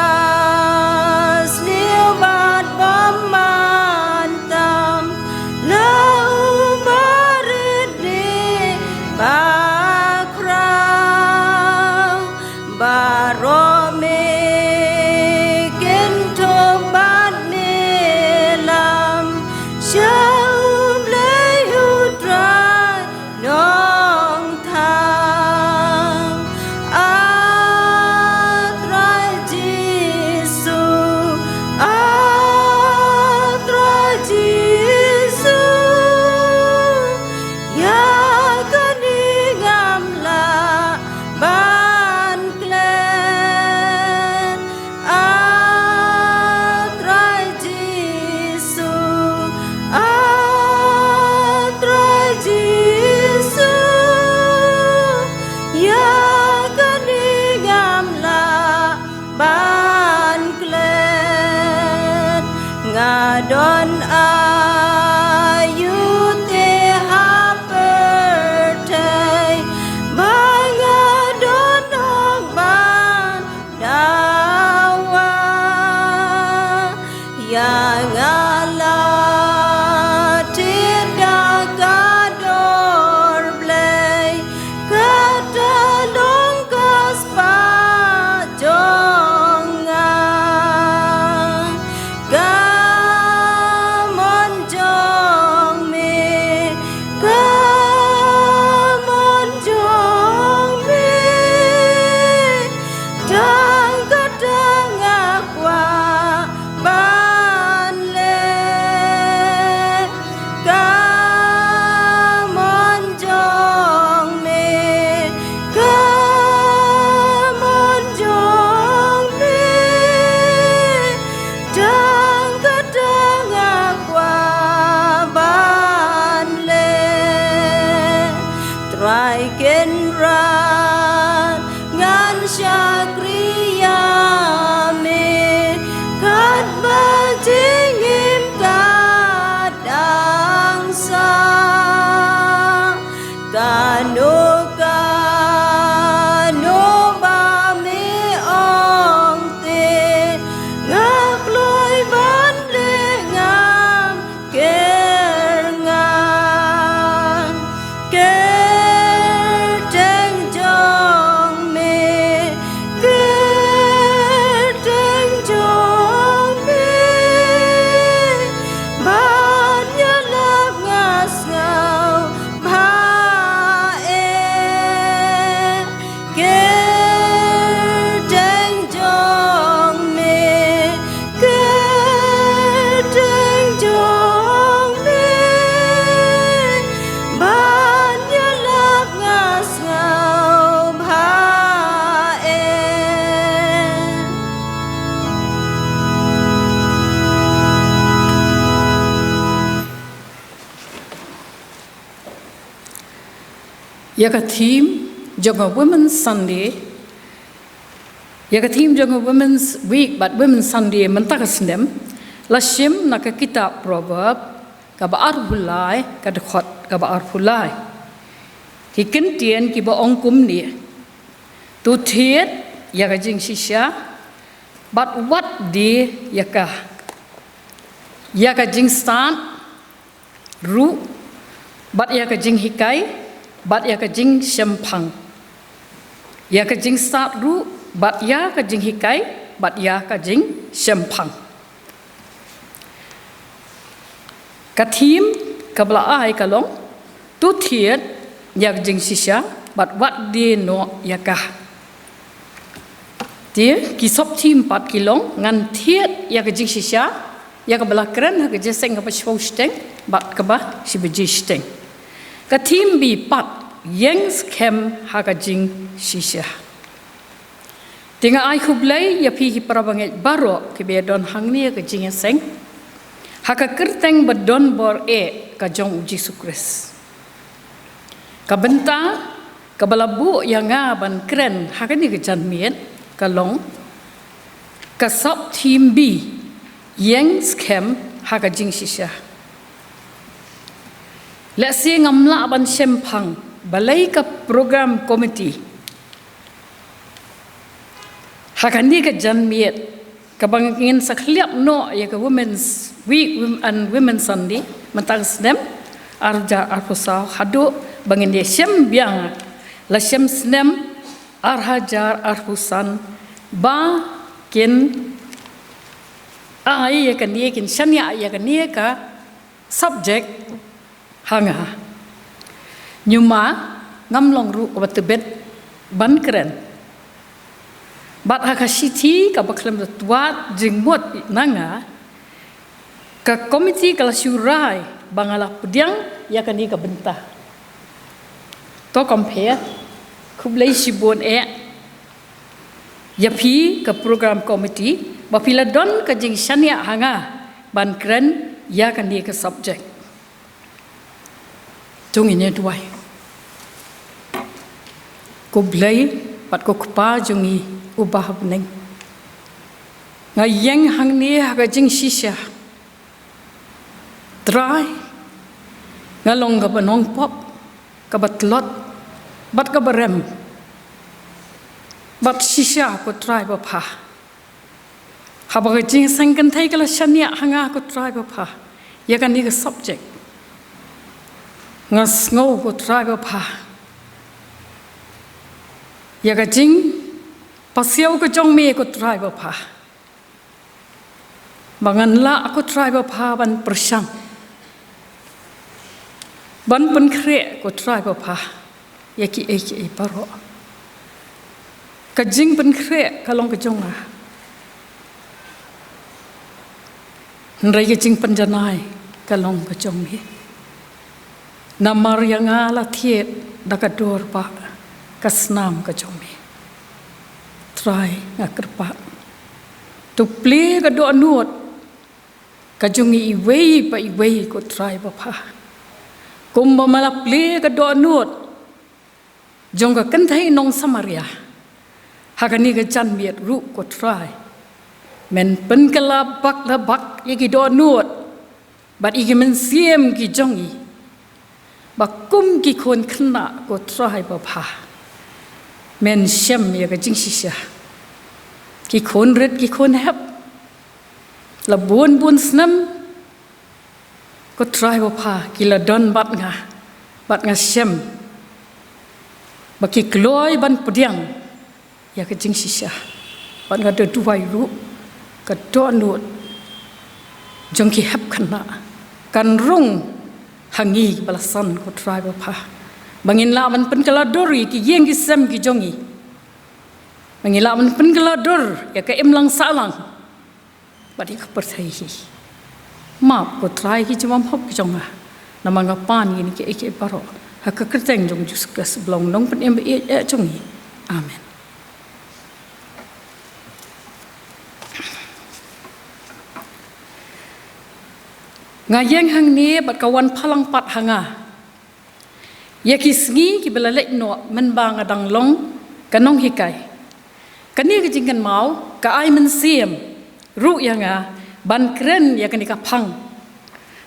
sniew bad bym man tam, la uba rit ne ba khraw, baroh me kynthup bad me lam sha U Blei U Trai Nongthaw. A Trai Jisu, A Trai Jisu, ïa kane ngam lah ban klet. A Trai Jisu, A Trai Jisu, ïa kane ngam lah ban klet. Nga don aïu te ha pyrthei ba nga don hok ban dawa. Ïa nga la thied da ka dor Blei, kata long ka spah jong nga. Ka mon jong me, ka mon jong me, tang kata nga kwah ban leh. Ka mon jong me, ka mon jong me, tang kata nga kwah ban leh. Trai Kynrad, ngan shakri ïa me katba jingim ka dang sah. Kano kano ba me ong te, nga kloi ban leh, ngam kyrngan. Kyrteng jong me, kyrteng jong me, ban ïalap nga sngewbha eh. Kyrteng jong me, kyrteng jong me, ban ïalap nga sngewbha eh. Ïa ka theme jong ka Women's Sunday, ïa ka theme jong ka Women's Week bad Women's Sunday mynta ka snem la shim na ka kitab Proverb kaba arphew lai, ka dkhot kaba arphew lai. Ki kyntien kiba ong kumne: To thied ïa ka jingshisha bad wat die ïa ka, ïa ka jingstad ruh bad ïa ka jinghikai bad ïa ka jingshemphang. Ïa ka jingstad ruh bad ïa ka jinghikai bad ïa ka jingshemphang. Ka theme kaba la ai ka long: To thied ïa ka jingshisha bad wat die noh ïa ka. Te ki sub theme pat ki long: Ngan thied ïa ka jingshisha, ïa kaba la kren ha ka jingïaseng kaba shiphew shiteng bad kaba shi baje shiteng. Ka theme B pat: Ïeng skhem ha ka jingshisha. Te nga ai khublei ïa phi ki para bangeit baroh kiba don hangne ha ka jingïaseng, ha ka kyrteng ba don bor eh ka jong U Jisu Khrist. Ka bynta kaba la buh ïa nga ban kren ha kane ka janmiet ka long ka sub theme B: Ïeng skhem ha ka jingshisha. Lehse ngam lah ban shemphang balei ka program committee Ha kane ka janmiet kaba ngin sa khlieh noh ïa ka Women's Week and Women's Sunday mynta ka snem ar hajar arphew saw haduh ba ngin ïa shem biang la shem snem ar hajar arphew san ba kin ai ïa kane, kin shaniah ïa kane ka subject ha nga. Ñiuma ngam long ruh kaba tbit ban kren. Bad ha ka shithi kaba khlem da twad jingmut na nga, ka komiti ka la shu rai ba nga la pdiang ïa kane ka bynta. To compare, khublei shibun eh ïa phi ka program committee ba phi la don ka jingshaniah ha nga ban kren ïa kane ka subject. Jong ine duwai. Ko Blei bad ko Kpa jong ngi uba ha bneng. Nga ïeng hangne ha ka jingshisha. Trai, nga long kaba nongpop, kaba tlot, bad kaba rem. Bad shisha ko Trai bapha. Haba ka jingseng kynthei ka la shaniah ha nga ko Trai bapha ïa kane ka subject. Nga sngew ko Trai bapha ïa ka jingpasiaw ka jong me ko Trai bapha. Ba ngan lah ko Trai bapha ban pyrshang, ban pynkhreh ko Trai bapha ïa kiei kiei baroh. Ka jingpynkhreh ka long ka jong nga. Hynrei ka jingpynjanai ka long ka jong me. Namar ïa nga la thied da ka dur bad ka snam ka jong me. Trai nga kyrpad, to plie ka dohnud ka jong ngi iwei pa iwei ko Trai bapha. Kumba me la plie ka dohnud jong ka kynthei nong Samaria ha kane ka janmiet ruh ko Trai, men pynkylla bak la bak ïa ki dohnud bad ïa ki mynsiem ki jong ngi. Ba kum ki khun khynnah ko Trai bapha, men shem ïa ka jingshisha. Ki khun rit ki khun hep, la bun bun snem ko Trai bapha ki la don bad nga, bad nga shem ba ki kloi ban pdiang ïa ka jingshisha. Bad nga da duwai ruh ka dohnud jong ki hep khynnah kan rung ha ngi ba la san ko Trai bapha. Ba ngin lah ban pynkylla dur ïa ki ïing ki sem ki jong ngi. Ba ngin lah ban pynkylla dur ïa ka imlang sahlang bad ïa ka pyrthei hi. Map ko Trai ki jingbymhok ki jong nga. Namar nga pan ïa kine kiei kiei baroh ha ka kyrteng jong Jisu Khrist ba long nongpynim ba ïeit eh jong ngi. Amen. Nga ïeng hangne bad ka wan phalang pat ha nga ïa ki sngi kiba la leit noh mynba nga dang long ka nonghikai. Kane ka jingkynmaw ka ai mynsiem ruh ïa nga ban kren ïa kane ka phang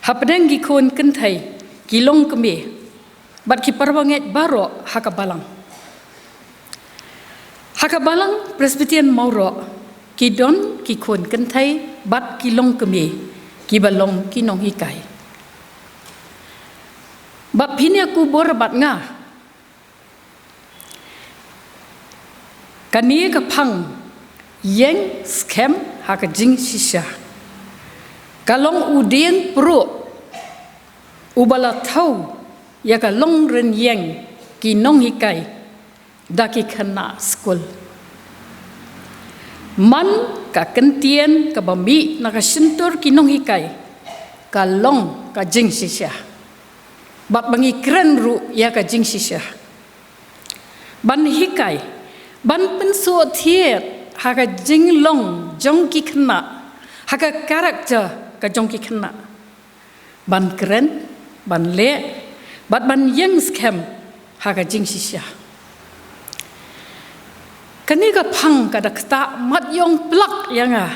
hapdeng ki khun kynthei, ki longkmie bad ki para bangeit baroh ha ka balang. Ha ka balang Presbyterian Mawroh ki don ki khun kynthei bad ki longkmie kiba long ki nonghikai. Bad phin ïa kubur bad nga, kane ka phang ïeng skhem ha ka jingshisha ka long u dieng pruh uba la thew ïa ka long ryn ïeng ki nonghikai da ki khynnah skul. Man ka kyntien kaba mih na ka shyntur ki nonghikai ka long ka jingshisha. Bad ba ngi kren ruh ïa ka jingshisha. Ban hikai, ban pynsuhthied ha ka jinglong jong ki khynnah, ha ka character ka jong ki khynnah. Ban kren, ban leh bad ban ïeng skhem ha ka jingshisha. Kane ka phang ka da ktah mat ïong plak ïa nga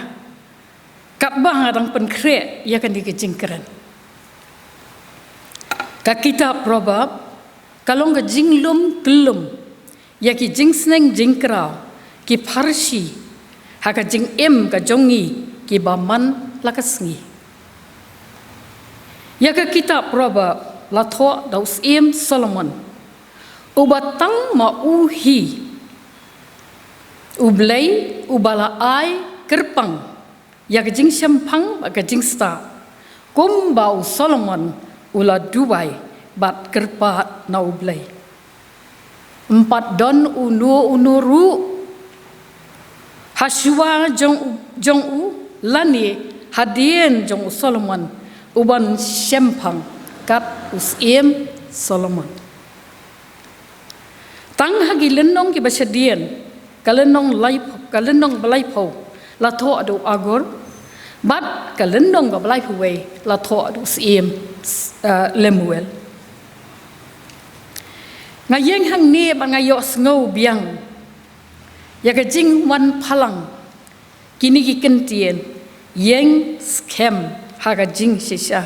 katba nga dang pynkhreh ïa kane ka jingkren. Ka kitab Proverb ka long ka jinglum kyllum ïa ki jingsneng jingkraw ki pharshi ha ka jingim ka jong ngi kiba man la ka sngi. Ïa ka kitab Proverb la thoh da u Syiem Solomon, uba tang ma u hi U Blei uba la ai kyrpang ïa ka jingshemphang bad ka jingstad, kumba u Solomon u la duwai bad kyrpad na U Blei. Ym pat don uno uno ruh ha shuwa jong u, jong u lane hadien jong u Solomon uban shemphang kat u Syiem Solomon. Tang ha ki lynnong kiba shadien, ka lynnong lai, ka lynnong ba laiphew la thoh da u Agur, bad ka lynnong kaba laiphew wei la thoh da u Syiem, eh, Lemuel. Nga ïeng hangne bad nga ïohsngew biang ïa ka jingwan phalang kine ki kyntien, ïeng skhem ha ka jingshisha.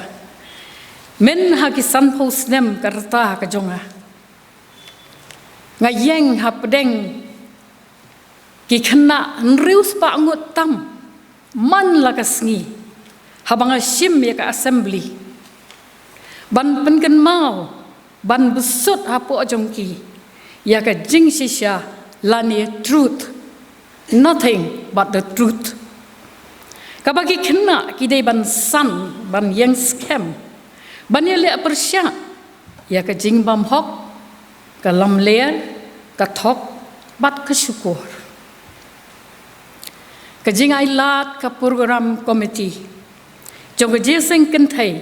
Myn ha ki sanphew snem ka rta ka jong nga, nga ïeng hapdeng ki khynnah hynriew spah ngut tam man la ka sngi, haba nga shim ïa ka assembly, ban pynkynmaw, ban bsut hapoh jong ki ïa ka jingshisha lane truth, nothing but the truth. Kaba ki khynnah ki dei ban san, ban ïeng skhem, ban ïaleh pyrshah ïa ka jingbymhok, ka lamler, ka thok bad ka shukor. Ka jingailad ka program committee jong ka jingïaseng kynthei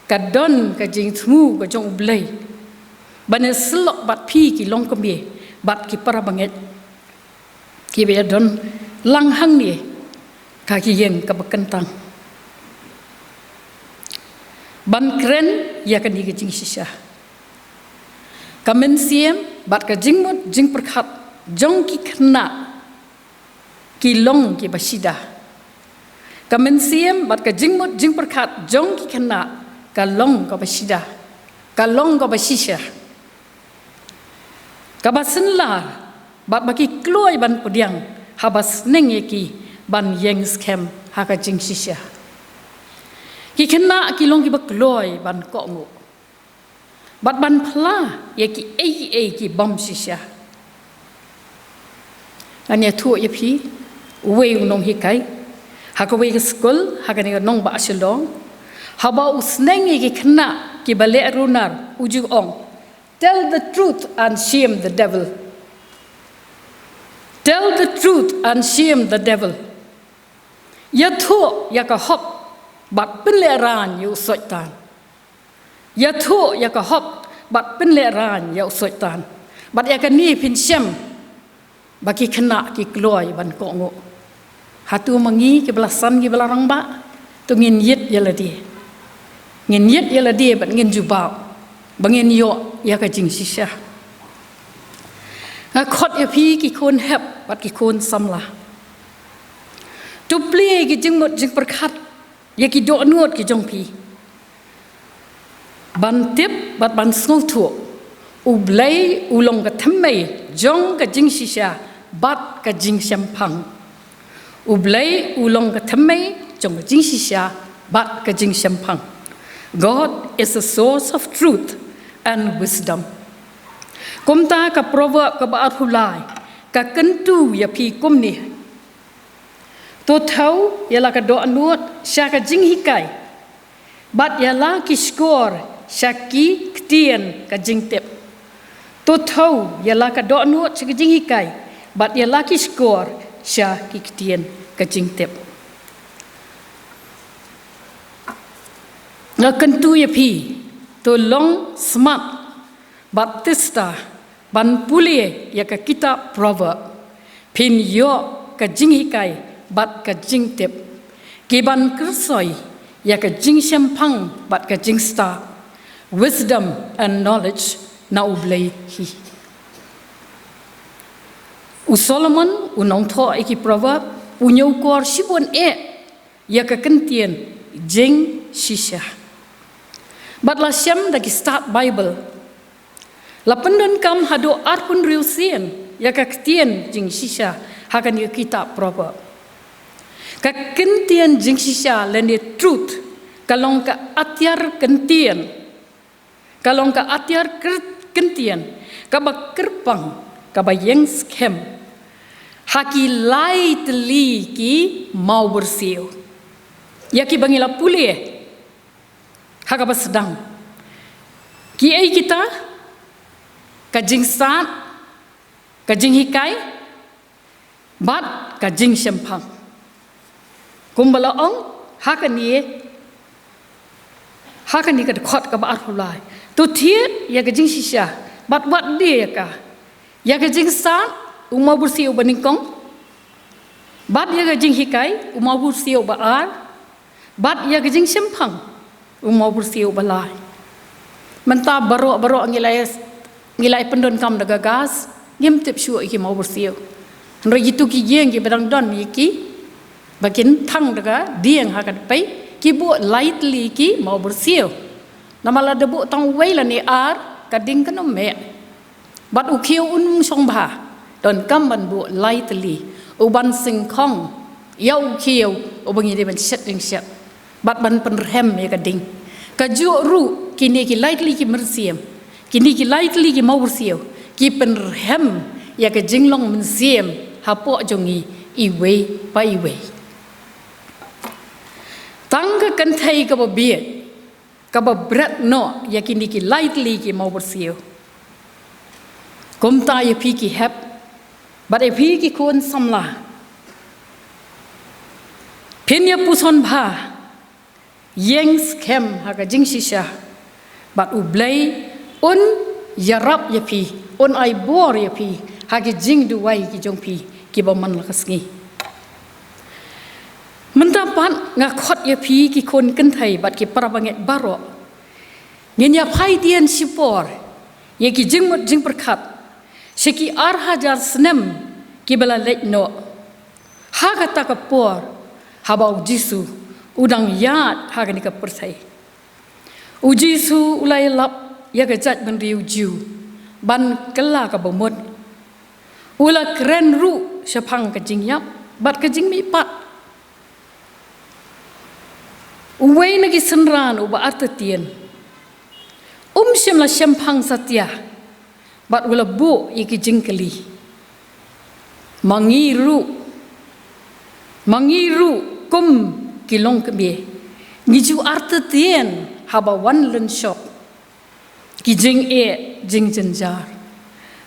ka don ka jingthmu ka jong U Blei ban ïasyllok bad phi ki longkmie bad ki para bangeit kiba ïadon lang hangne ha ka ïing kaba kyntang, ban kren ïa kane ka jingshisha. Ka mynsiem bad ka jingmut jingpyrkhat jong ki khynnah ki long kiba shida. Ka mynsiem bad ka jingmut jingpyrkhat jong ki khynnah ka long kaba shida, ka long kaba shisha. Kaba synlar bad ba ki kloi ban pdiang haba sneng ïa ki ban ïeng skhem ha ka jingshisha. Ki khynnah ki long kiba kloi ban kohnguh bad ban phla ïa kiei kiei ki bym shisha. Ngan ïathuh ïa phi uwei u nonghikai ha kawei ka skul ha kane ka nongbah Shillong, haba u sneng ïa ki khynnah kiba leh runar u ju ong, "Tell the truth and shame the devil. Tell the truth and shame the devil." Ïathuh ïa ka hok bad pynlehraiñ ïa u Soitan. Ïathuh ïa ka hok bad pynlehraiñ ïa u Soitan. Bad ïa kane phin shem ba ki khynnah ki kloi ban kohnguh. Hato ma ngi kiba la san kiba la rangbah, to ngin ïit ïa lade. Ngin ïit ïa lade bad ngin jubab ba ngin ïoh ïa ka jingshisha. Nga khot ïa phi ki khun hep bad ki khun samla, to plie ki jingmut jingpyrkhat ïa ki dohnud ki jong phi ban tip bad ban sngewthuh, U Blei u long ka thymmei jong ka jingshisha bad ka jingshemphang. U Blei u long ka thymmei jong ka jingshisha bad ka jingshemphang. God is the source of truth and wisdom. Kumta ka Proverb kaba arphew lai ka kyntu ïa phi kumne: To thew ïa la ka dohnud sha ka jinghikai, bad ïa la ki shkor sha ki ktien ka jingtip. To thew ïa la ka dohnud sha ka jinghikai, bad ïa la ki shkor sha ki ktien ka jingtip. Nga kyntu ïa phi, to long smat bad tista ban pule ïa ka kitab Proverb, phin ïoh ka jinghikai bad ka jingtip, ki ban kyrsoi ïa ka jingshemphang bad ka jingstad, wisdom and knowledge na U Blei hi. U Solomon u nongthoh ïa ki Proverb u ñiewkor shibun eh ïa ka kyntien jingshisha. Bad la shem da ki stad Baibl, la pyndonkam haduh arphew hynriew sien ïa ka ktien jingshisha Ha kane ka kitab Proverb, ka kyntien jingshisha lane truth ka long ka atiar kyntien, ka long ka atiar kyr-, kyntien kaba kyrpang, kaba ïeng skhem ha ki lai tylli ki mawbyrsiew. Ïa kiba ngi la pule ha kaba sdang, kiei kita? Ka jingsat, ka jinghikai, bad ka jingshemphang. Kumba la ong ha kane, ha kane ka dkhot kaba arphew lai: To thied ïa ka jingshisha bad wat die ïa ka, ïa ka jingsat, u mawbyrsiew ba nyngkong, bad ïa ka jinghikai, u mawbyrsiew ba ar, bad ïa ka jingshemphang, u mawbyrsiew ba lai. Mynta baroh baroh ngi la, ngi la pyndonkam da ka gas, ngim tip shuh ïa ki mawbyrsiew. Hynrei kito ki ïing kiba dang don ïa ki, ba kin thang da ka dieng ha ka dpei, ki buh lai tylli ki mawbyrsiew. Namar lada buh tang wei lane ar, ka ding kan ym meh. Bad u khiew un shong bha, donkam ban buh lai tylli, u ban sngewkhong ïa u khiew uba ngi dei ban shet jingshet, bad ban pynrhem ïa ka ding. Kajuh ruh kine ki lai tylli ki mynsiem, kine ki lai tylli ki mawbyrsiew, ki pynrhem ïa ka jinglong mynsiem hapoh jong ngi iwei pa iwei. Tang ka kynthei kaba bieit, kaba bret noh ïa kine ki lai tylli ki mawbyrsiew. Kumta ïa phi ki hep, bad ïa phi ki khun samla, phin ïa puson bha, ïeng skhem ha ka jingshisha, bad U Blei un ïarap ïa phi, un ai bor ïa phi ha ki jingduwai ki jong phi kiba man la ka sngi. Mynta pat nga khot ïa phi ki khun kynthei bad ki para bangeit baroh, ngin ïa phai dien shipor ïa ki jingmut jingpyrkhat sha ki ar hajar snem kiba la leit noh, ha kata ka por haba U Jisu u dang ïaid ha kane ka pyrthei. U Jisu u la ïalap ïa ka jaitbynriew Jiw ban kylla ka bamut. U la kren ruh shaphang ka jingïap bad ka jingmihpat. Uwei na ki synran uba artatien um shym la shemphang satia, bad u la buh ïa ki jingkylli. Ma ngi ruh, ma ngi ruh kum ki longkmie, ngi ju artatien haba wan lynshop ki jingeh jingjynjar.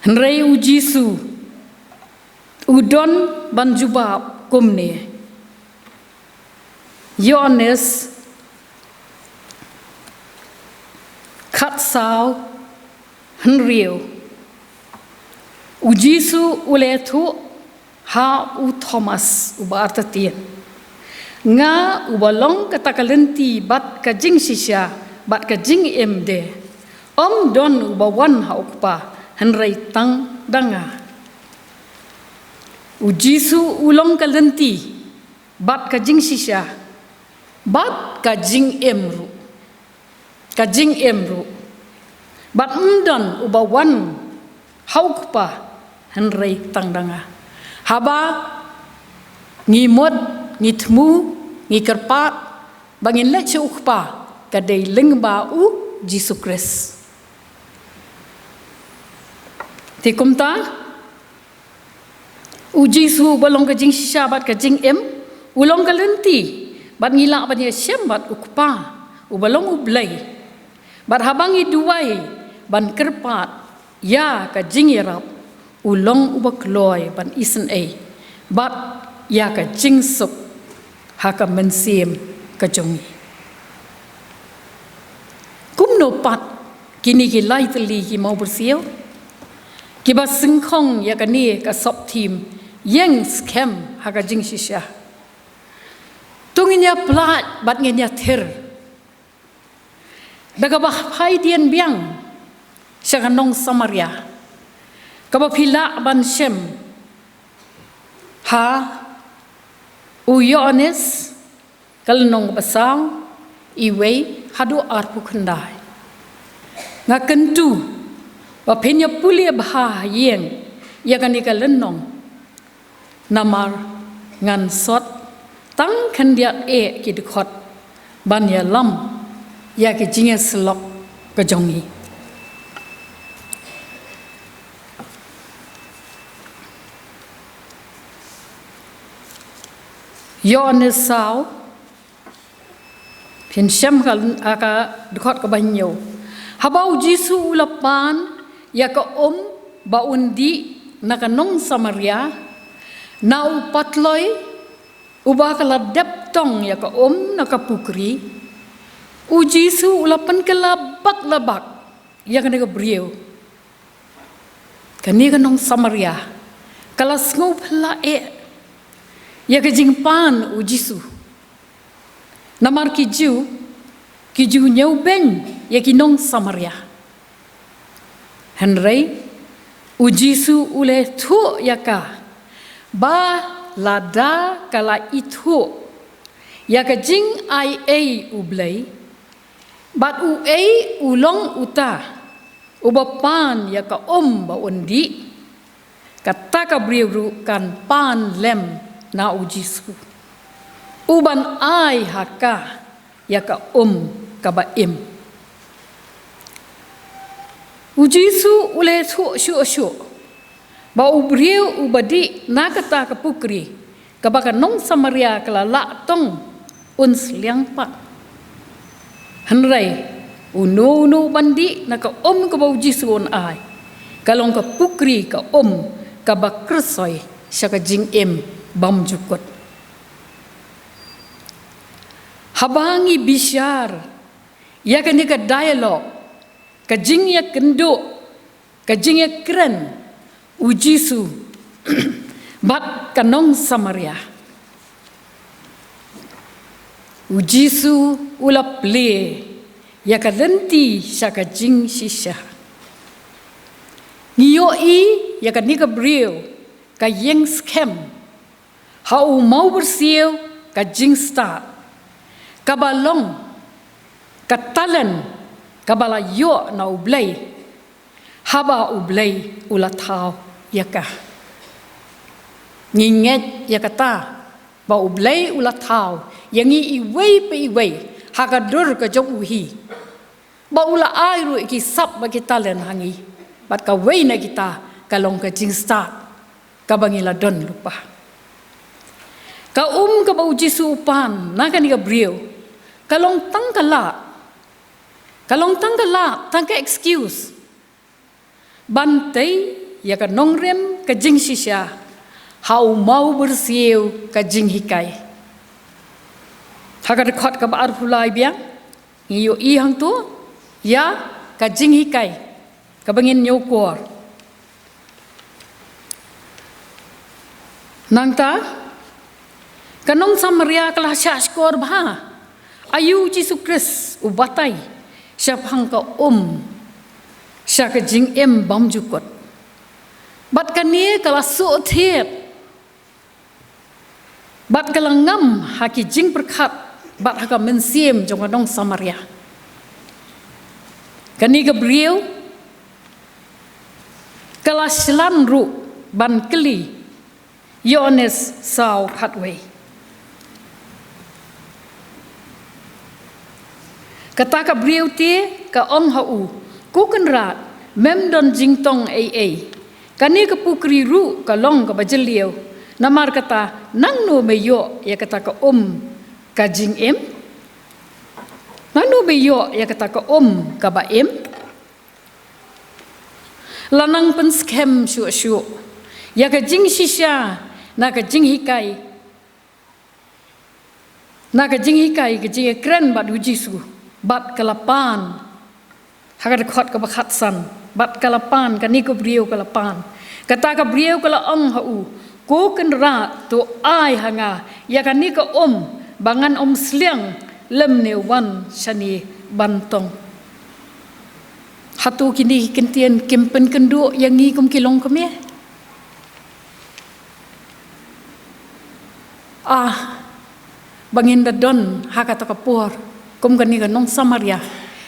Hynrei U Jisu u don ban jubab kumne. Ïoannis khatsaw hynriew. U Jisu u la ïathuh ha u Thomas uba artatien: Nga uba long kata ka lynti bad ka jingshisha bad ka jingim de, ym don uba wan ha U Kpa hynrei tang da nga. U Jisu u long ka lynti bad ka jingshisha bad ka jingim ruh, ka jingim ruh. Bad ym don uba wan ha U Kpa hynrei tang da nga. Haba ngi mut, ngi thmu, ngi kyrpad ba ngin leit sha U Kpa, ka dei lyngba U Jisu Khrist. Te kumta, U Jisu uba long ka jingshisha bad ka jingim, u long ka lynti, bad ngi lah ban ïashem bad U Kpa uba long U Blei. Bad haba ngi duwai ban kyrpad ïa ka jingïarap, u long uba kloi ban isynei bad ïa ka jingsuk ha ka mynsiem ka jong ngi. Kumno pat kine ki lai tylli ki mawbyrsiew kiba sngewkhong ïa kane ka sopthim ïeng skhem ha ka jingshisha? To ngin ïa pynlait bad ngin ïa thir da kaba phai dien biang sha ka nong Samaria, kaba phi lah ban shem ha u Ïoannis ka lynnong ba saw, iwei haduh arphew khyndai. Nga kyntu ba phin ïa pule bha ha ïing ïa kane ka lynnong. Namar ngan sot tang khyndiat eh ki dkhot ban ïalam ïa ki jingïasyllok ka jong ngi. Ïoannis saw, phin shem ka, ka dkhot kaba hynñiew. Haba u Jisu u la pan ïa ka um ba un dih na ka nong Samaria, na u patloi uba ka la dep tong ïa ka um na ka pukri, u Jisu u la pynkylla bak la bak ïa kane ka briew. Kane ka nong Samaria ka la sngewphylla eh ïa ka jingpan u Jisu. Namar ki Jiw, ki Jiw ñiewbeiñ ïa ki nong Samaria. Hynrei u Jisu u la ïathuh ïa ka ba lada ka la ithuh ïa ka jingai ei U Blei, bad uei u long uta uba pan ïa ka um ba un dih, kata ka briew ruh kan pan lem na u Jisu, u ban ai ha ka ïa ka um kaba im. U Jisu u la ïathuh shuh shuh ba u briew uba dih na kata ka pukri kaba ka nong Samaria ka la lah tong, un sliang pat. Hynrei uno uno uban dih na ka um kaba u Jisu un ai, ka long ka pukri ka um kaba kyrsoi sha ka jingim bymjukut. Haba ngi bishar ïa kane ka dialogue, ka jingïakynduh, ka jingïakren u Jisu bad ka nong Samaria, u Jisu u la plie ïa ka lynti sha ka jingshisha. Ngi ïohi ïa kane ka briew ka ïeng skhem ha u mawbyrsiew ka jingstad, kaba long ka talent kaba la ïoh na U Blei, haba U Blei u la thaw ïa ka. Ngi ngeit ïa kata ba U Blei u la thaw ïa ngi iwei pa iwei ha ka dur ka jong u hi, ba u la ai ruh ïa ki sap bad ki talent ha ngi, bad kawei na kita ka long ka jingstad kaba ngi la don lypa. Ka um kaba u Jisu u pan na kane ka briew ka long tang ka lad, ka long tang ka lad, tang ka excuse ban tei ïa ka nongrim ka jingshisha ha u mawbyrsiew ka jinghikai. Ha ka dkhot kaba arphew lai biang ngi ïohi hangto ïa ka jinghikai kaba ngin ñiewkor. Nangta ka nong Samaria ka la shahshkor bha aïu u Jisu Khrist u batai shaphang ka um sha ka jingim bymjukut. Bad kane ka la suk thied bad ka la ngam ha ki jingpyrkhat bad ha ka mynsiem jong ka nong Samaria. Kane ka briew ka la shlan ruh ban kylli. Ïoannis saw khatwei. Kata ka briew te ka ong ha u, Ko Kynrad, mem don jingtong ei ei. Kane ka pukri ruh ka long kaba jylliew. Namar kata, nangno me ïoh ïa kata ka um ka jingim? Nangno me ïoh ïa kata ka um kaba im? La nang pynskhem shuh shuh ïa ka jingshisha na ka jinghikai, na ka jinghikai, ka jingïakren bad u Jisu, bad ka la pan. Ha ka dkhot kaba khatsan, bad ka la pan, kane ka briew ka la pan. Kata ka briew ka la ong ha u, Ko Kynrad, to ai ha nga ïa kane ka um ba ngan ym sliang lymne wan shane ban tong. Hato kine ki kyntien kim pynkynduh ïa ngi kum ki longkmie? Ah, ba ngin da don ha kata ka por kum kane ka nong Samaria,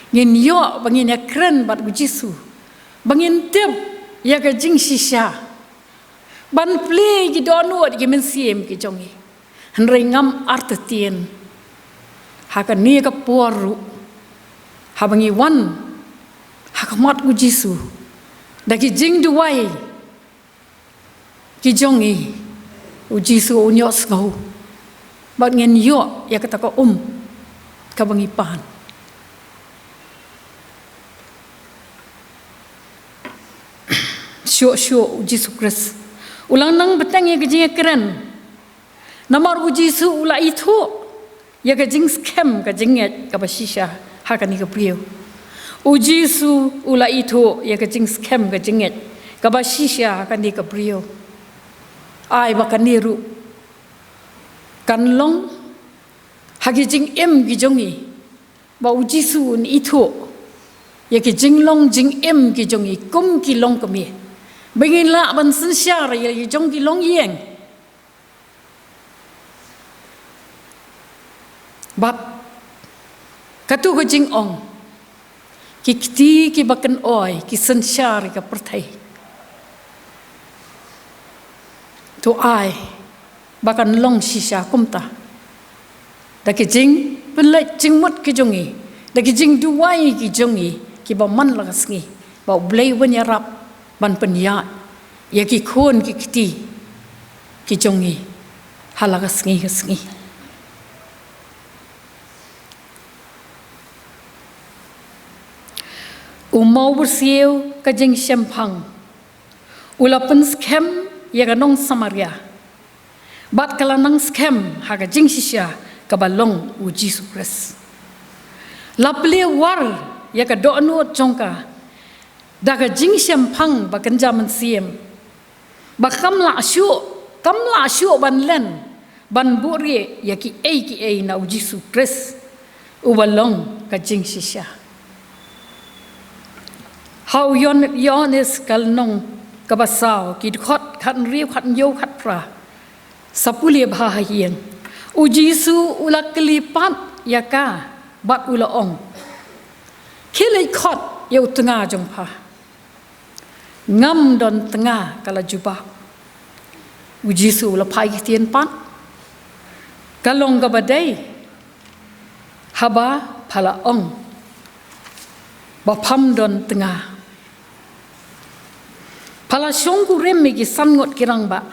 ngin ïoh ba ngin ïakren bad u Jisu, ba ngin tip ïa ka jingshisha. ban plie ki dohnud ki mynsiem ki jong ngi. Hynrei ngam artatien ha kane ka por ruh, haba ngi wan ha khmat u Jisu da ki jingduwai ki jong ngi, u Jisu un ïohsngew bad ngin ïoh ïa kata ka um kaba ngi pan. Shuh shuh u Jisu Khrist u la nang bteng ïa ka jingkren. Namar u Jisu u la ithuh ïa ka jingskhem ka jingngeit kaba shisha ha kane ka briew. U Jisu u la ithuh ïa ka jingskhem ka jingngeit kaba shisha ha kane ka briew. Ai ba kane ruh kan long ha ki jingim ki jong ngi, ba u Jisu un ithuh ïa ki jinglong jingim ki jong ngi kum ki longkmie, ba ngin lah ban synshar ïa ki jong ki longïing. Bad katu ka jingong, ki kti kiba kynoi ki synshar ïa ka pyrthei. To ai ba kan long shisha kumta da ki jingpynleit jingmut ki jong ngi, da ki jingduwai ki jong ngi kiba man la ka sngi, ba U Blei un ïarap ban pynïaid ïa ki khun ki kti ki jong ngi ha la ka sngi ka sngi. U Mawbyrsiew ka jingshemphang u la pynskhem ïa ka nong Samaria, bad ka la nang skhem ha ka jingshisha kaba long u Jisu Khrist. La plie war ïa ka dohnud jong ka da ka jingshemphang ba kynja mynsiem, ba kam lah shuh, kam lah shuh ban len ban buhrieh ïa kiei kiei na u Jisu Khrist uba long ka jingshisha. Ha u Ïoan-, Ïoannis ka lynnong kaba saw, ki dkhot khathynriew, khathynñiew, khatphra, sa pule bha ha ïing. U Jisu u la kylli pat ïa ka bad u la ong, khie leit khot ïa u tnga jong pha. Ngam don tnga, ka la jubab. U Jisu u la phai ktien pat, ka long kaba dei haba pha la ong ba pham don tnga. Pha la shongkurim ïa ki san ngut ki rangbah,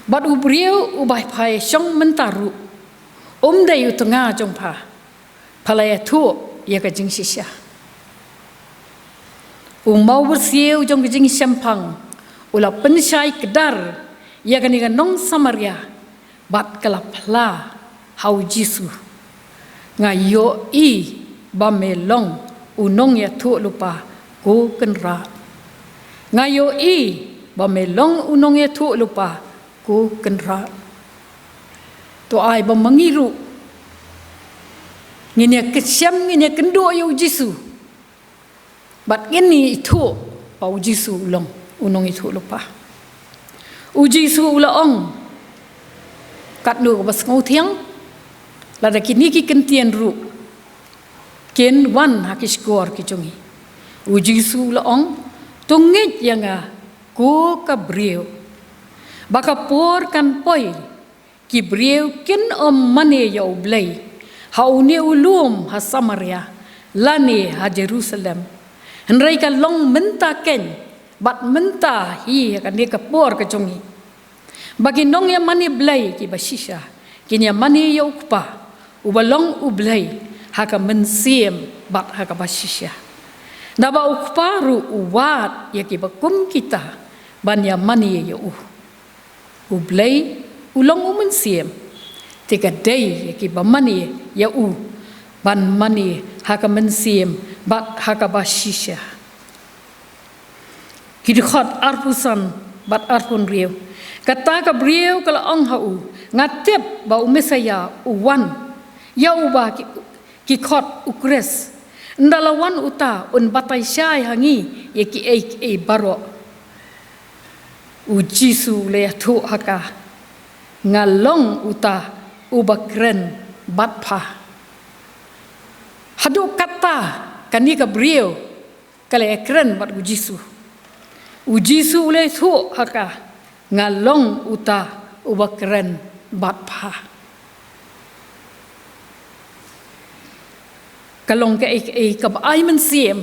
bad u briew uba pha ïashong mynta ruh um dei u tnga jong pha. Pha la ïathuh ïa ka jingshisha. U Mawbyrsiew jong ka jingshemphang u la pynshai kdar ïa kane ka nong Samaria, bad ka la phla ha u Jisu, nga ïohi ba me long u nongïathuhlypa ko Kynrad. Nga ïohi ba me long u nongïathuhlypa ko Kynrad. To ai ba ma ngi ruh ngin ïa kyrshem, ngin ïa kynduh ïa u Jisu, bad ngin ïa ithuh ba u Jisu u long u nongïathuhlypa. U Jisu u la ong, katno kaba sngewthiang, lada kine ki kyntien ruh kin wan ha ki shkor ki jong ngi. U Jisu u la ong, to ngeit ïa nga ko ka briew, ba ka por kan poi ki briew kin ym mane ïa U Blei ha une u lum ha Samaria lane ha Jerusalem. Hynrei ka long mynta keiñ bad mynta hi ha kane ka por ka jong ngi, ba ki nongïamane Blei kiba shisha kin ïamane ïa U Kpa uba long U Blei ha ka mynsiem bad ha kaba shisha. Naba U Kpa ruh u wad ïa kiba kum kita ban ïamane ïa u. U Blei u long u mynsiem, te ka dei ïa kiba mane ïa u ban mane ha ka mynsiem bad ha kaba shisha. Ki dkhot arphew san bad arphew hynriew. Kata ka briew ka la ong ha u, nga tip ba u Messaïa u wan, ïa uba ki, ki khot u Khrist. Ynda la wan uta un batai shai ha ngi ïa kiei kiei baroh. U Jisu u la ïathuh ha ka, nga long uta uba kren bad pha. Haduh katta kane ka briew ka la ïakren bad u Jisu. U Jisu u la ïathuh ha ka, nga long uta uba kren bad pha. Ka long kaei kaei kaba ai mynsiem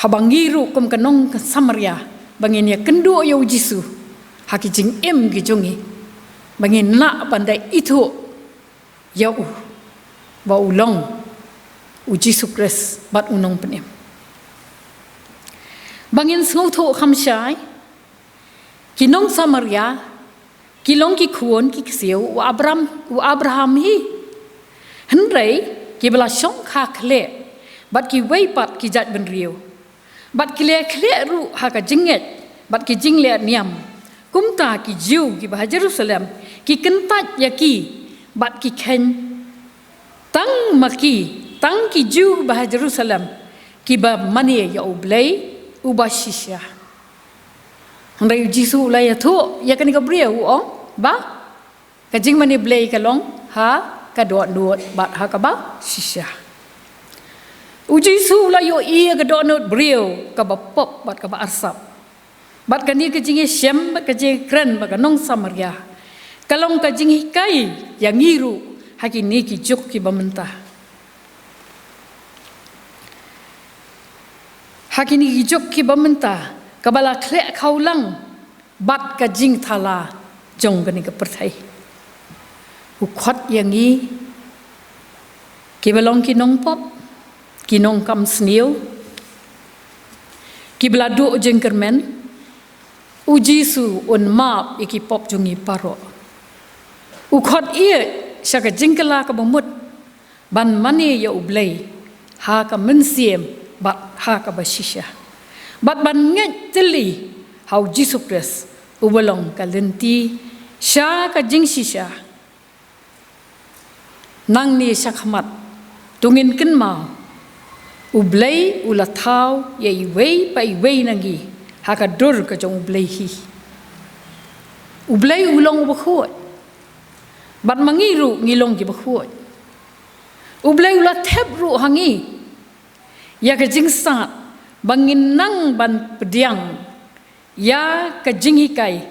haba ngi ruh kum ka nong ka Samaria ba ngin ïakynduh ïa u Jisu ha ki jingim ki jong ngi, ba ngin lah ban da ithuh ïa u ba u long u Jisu Khrist bad u Nongpynim. Ba ngin sngewthuh kham shai, ki nong Samaria ki long ki khun ki ksiew u Abraham, u Abraham hi. Hynrei kiba la shongkha khlieh bad kiwei pat ki jaitbynriew, bad ki la khlieh ruh ha ka jingngeit bad ki jingleh niam. Kumta ki Jiw kiba ha Jerusalem ki kyntait ïa ki bad ki kheiñ, tang ma ki, tang ki Jiw ba ha Jerusalem kiba mane ïa U Blei uba shisha. Hynrei u Jisu u la ïathuh ïa kane ka briew, u ong ba ka jingmane Blei ka long ha ka dohnud bad ha kaba shisha. U Jisu u la ïohi ïa ka dohnud briew kaba pop bad kaba arsap. Bad kane ka jingïashem bad ka jingkren bad ka nong Samaria ka long ka jinghikai ïa ngi ruh ha kine ki juk kiba mynta. Ha kine ki juk kiba mynta kaba la khleh khawlang bad ka jingthala jong kane ka pyrthei. U khot ïa ngi kiba long ki nongpop, ki nongkam sniew, kiba la duh jingkyrmen. U Jisu un map ïa ki pop jong ngi baroh. U khot ïa sha ka jingkylla kaba mut ban mane ïa U Blei ha ka mynsiem bad ha kaba shisha, bad ban ngeit tylli ha U Jisu Khrist uba long ka lynti sha ka jingshisha. Nangne shakhmat, to ngin kynmaw, U Blei u la thaw ïa iwei pa iwei na ngi ha ka dur ka jong U Blei hi. U Blei u long uba khuid, bad ma ngi ruh ngi long kiba khuid. U Blei u la thep ruh ha ngi ïa ka jingstad ba ngin nang ban pdiang ïa ka jinghikai,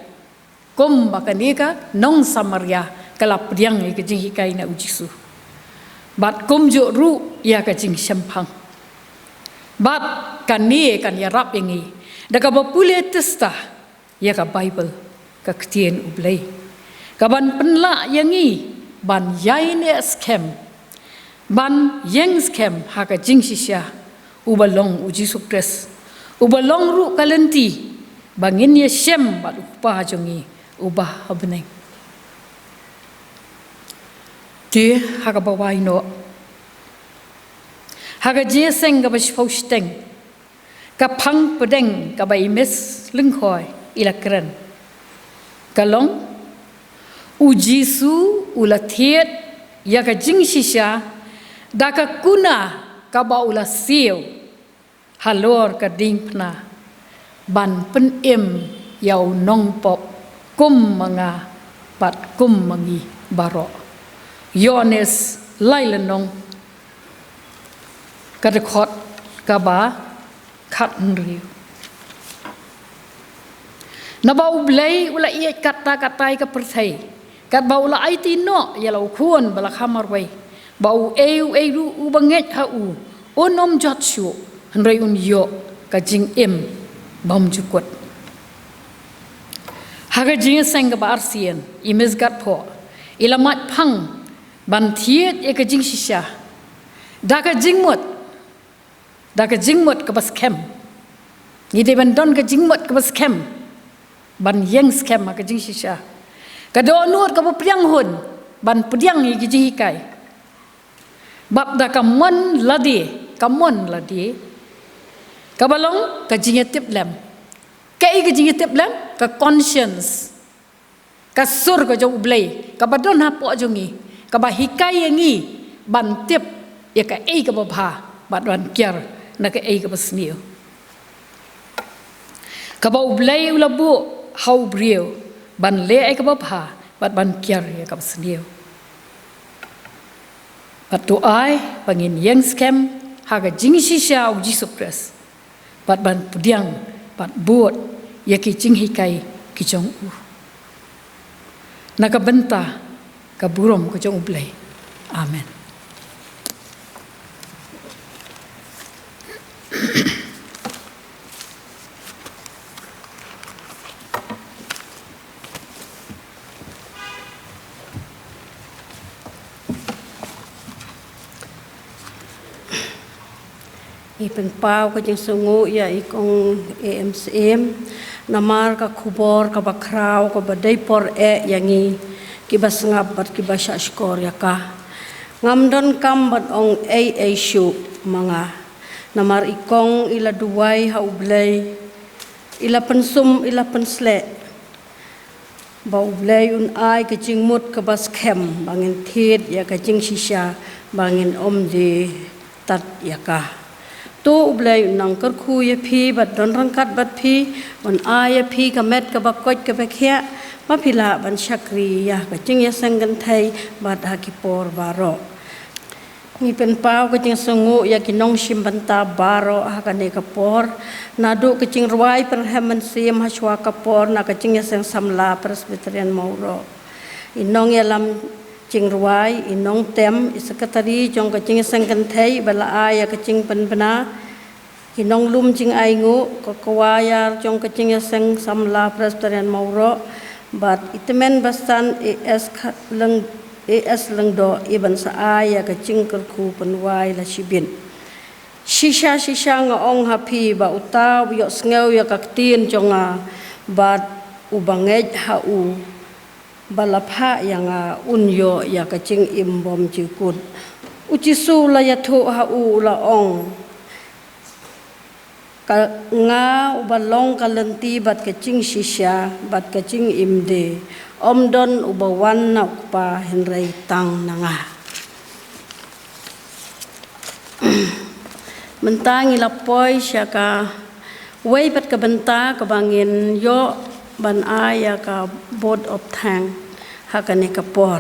kumba kane ka nong Samaria ka la pdiang ïa ka jinghikai na U Jisu. Bad kumjuh ruh ïa ka jingshemphang. Bad kane kan ïarap ïa ngi da kaba pule tista ïa ka Baibl, ka ktien U Blei, kaban pynlah ïa ngi ban ïaineh skhem, ban ïeng skhem ha ka jingshisha, uba long U Jisu Khrist, uba long ruh ka lynti ba ngin ïashem bad U Kpa jong ngi uba ha bneng. Te ha kaba wai noh, ha ka jingïaseng kaba shiphew shiteng, ka phang pdeng kaba i Miss Lyngkhoi i la kren ka long, U Jisu u la thied ïa ka jingshisha da ka kuna kaba u la siew halor ka diengphna, ban pynim ïa u nongpop kum ma nga bad kum ma ngi baroh. Ïoannis lai lynnong, ka dkhot kaba khathynriew. Naba U Blei u la ïeit katta katta ïa ka pyrthei, katba u la aiti noh ïa la u Khun ba la kha marwei, ba uei uei ruh uba ngeit ha u un ym jot shuh, hynrei un ïoh ka jingim bymjukut. Ha ka jingïaseng kaba arsien, i Miss Gatphoh i la mad phang ban thied ïa ka jingshisha da ka jingmut, da ka jingmut kaba skhem. Ngi dei ban don ka jingmut kaba skhem ban ïeng skhem ha ka jingshisha. Ka dohnud kaba pdiang hun ban pdiang ïa ki jinghikai. Bad da ka mon lade, ka mon lade, kaba long ka jingïatiplem. Kaei ka jingïatiplem? Ka conscience, ka sur ka jong U Blei kaba don hapoh jong ngi, kaba hikai ïa ngi ban tip ïa kaei kaba bha bad ban kiar na kaei kaba sniew. Kaba U Blei u la buh ha u briew ban leh ïa kaba bha bad ban kiar ïa kaba sniew. Bad to ai ba ngin ïeng skhem ha ka jingshisha U Jisu Khrist bad ban pdiang bad bud ïa ki jinghikai ki jong u. Na ka bynta ka burom ka jong U Blei. Amen. Ngi pynpaw ka jingsngewnguh ïa i kong A M Syiem namar ka khubor kaba khraw kaba dei por eh ïa ngi kiba sngap bad kiba shahshkor ïa ka. Ngam donkam ban ong ei ei shuh ma nga, namar i kong i la duwai ha U Blei, i la pynsum, i la pynsleh ba U Blei un ai ka jingmut kaba skhem ba ngin thied ïa ka jingshisha ba ngin ym die tad ïa ka. To U Blei un nang kyrkhu ïa phi bad don ryngkat bad phi, un ai ïa phi ka met kaba koit kaba khiah ba phi lah ban shakri ïa ka jingïaseng kynthei bad ha ki por baroh. Ngi pynpaw ka jingsngewnguh ïa ki nongshim bynta baroh ha kane ka por, naduh ka jingrwai pyrhem mynsiem ha shuwa ka por na ka jingïaseng samla Presbyterian Mawroh. I nongïalam jingrwai, i nongtem, i sekretari jong ka jingïaseng kynthei ba la ai ïa ka jingpynbna, ki nonglum jingainguh, ka kwayar jong ka jingïaseng samla Presbyterian Mawroh, bad i tymmen basan A S Kha-, Lyng-, A S Lyngdoh, i ban sa ai ïa ka jingkyrkhu pynwai la shibit. Shisha shisha nga ong ha phi ba uta u ïohsngew ïa ka ktien jong nga bad uba ngeit ha u ba la phah ïa nga un ïoh ïa ka jingim bymjukut. U Jisu la ïathuh ha u, u la ong, ka nga uba long ka lynti bad ka jingshisha bad ka jingim de, ym don uba wan na U Kpa hynrei tang na nga. Mynta ngi la poi sha kawei pat ka bynta kaba ngin ïoh ban ai ïa ka vote of thanks ha kane ka por.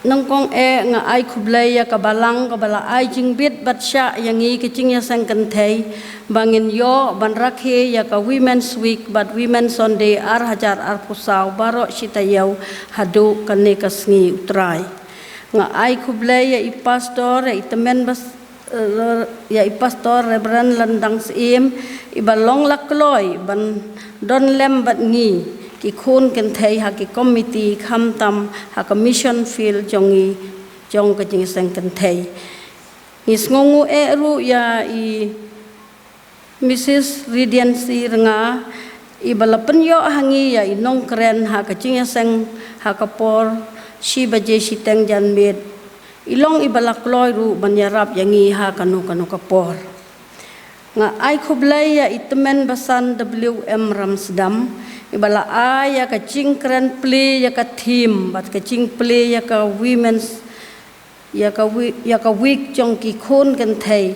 Nyngkong eh nga ai khublei ïa ka balang kaba la ai jingbit bad shah ïa ngi ka jingïaseng kynthei ba ngin ïoh ban rakhe ïa ka Women's Week bad Women's Sunday ar hajar arphew saw baroh shi taïew haduh kane ka sngi U Trai. Nga ai khublei ïa i pastor, ïa i tymmen bas-, eh, ïa i pastor Reverend Lyndang Syiem, iba long la kloi ban don lem bad ngi ki khun kynthei ha ki komiti, khamtam ha ka mission field jong ngi jong ka jingïaseng kynthei. Ngi sngewnguh eh ruh ïa i Missus Radiancy Rnga, iba la pynïoh ha ngi ïa i nongkren ha ka jingïaseng ha ka por shi baje shiteng janmiet. I long iba la kloi ruh ban ïarap ïa ngi ha kano kano ka por. Nga ai khublei ïa i tymmen basan W M Ramsdam, iba la ai ïa ka jingkren plie ïa ka theme bad ka jingplie ïa ka women's ïa ka wi-, ïa ka week jong ki khun kynthei.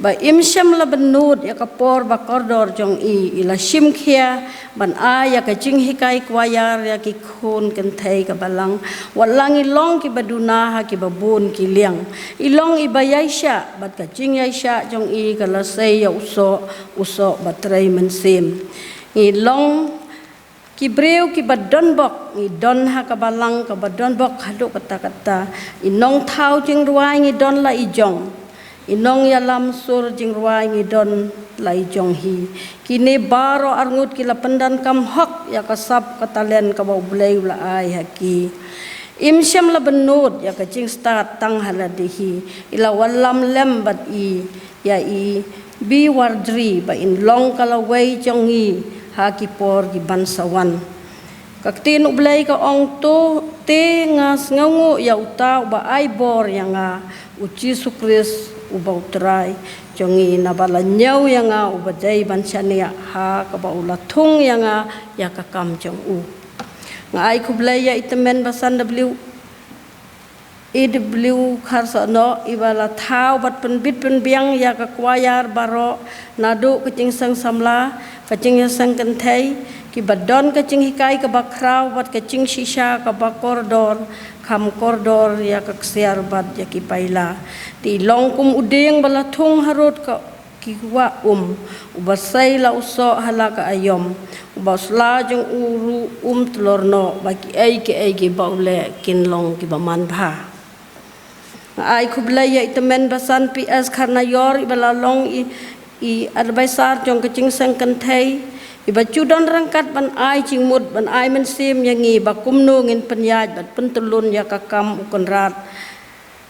Ba im shym la bynnud ïa ka por ba kordor jong i, i la shim khia ban ai ïa ka jinghikai kwayar ïa ki khun kynthei ka balang. Wat la ngi long kiba duna ha kiba bun ki liang, i long iba ïaishah bad ka jingïaishah jong i ka la sei ïa u soh, u soh ba trei mynsiem. Ngi long ki briew kiba donbok, ngi don ha ka balang kaba donbok haduh katta katta. I nongthaw jingrwai ngi don la i jong. I nongïalam sur jingrwai ngi don la i jong hi. Kine baroh arngut ki la pyndonkam hok ïa ka sap ka talent kaba U Blei u la ai ha ki. Im shym la bynnud ïa ka jingstad tang ha lade hi. I la wallam lem bad i ïa i Biwardri ba in long ka lawei jong ngi ha ki por ki ban sa wan. Ka ktien U Blei ka ong, to te nga sngewnguh ïa uta uba ai bor ïa nga, U Jisu Khrist uba U Trai jong ngi, naba la ñiew ïa nga uba dei ban shaniah ha kaba u la thung ïa nga ïa ka kam jong u. Nga ai khublei ïa i tymmen basan W A W Kharsohnoh, iba la thaw bad pynbit pynbiang ïa ka kwayar baroh, naduh ka jingseng samla, ka jingïaseng kynthei, kiba don ka jinghikai kaba khraw bad ka jingshisha kaba kordor, kham kordor ïa ka ksiar bad ïa ki paila. Te i long kum u dieng ba la thung harud ka ki wah um, uba sei la u soh ha la ka aïom, uba u sla jong u ruh um tlor noh, ba kiei kiei kiba u leh kin long kiba man bha. Nga ai khublei ïa i tymmen basan P S Kharnaior, iba la long i, i advisor jong ka jingïaseng kynthei, iba ju don ryngkat ban ai jingmut, ban ai mynsiem ïa ngi ba kumno ngin pynïaid bad pyntylun ïa ka kam u Kynrad.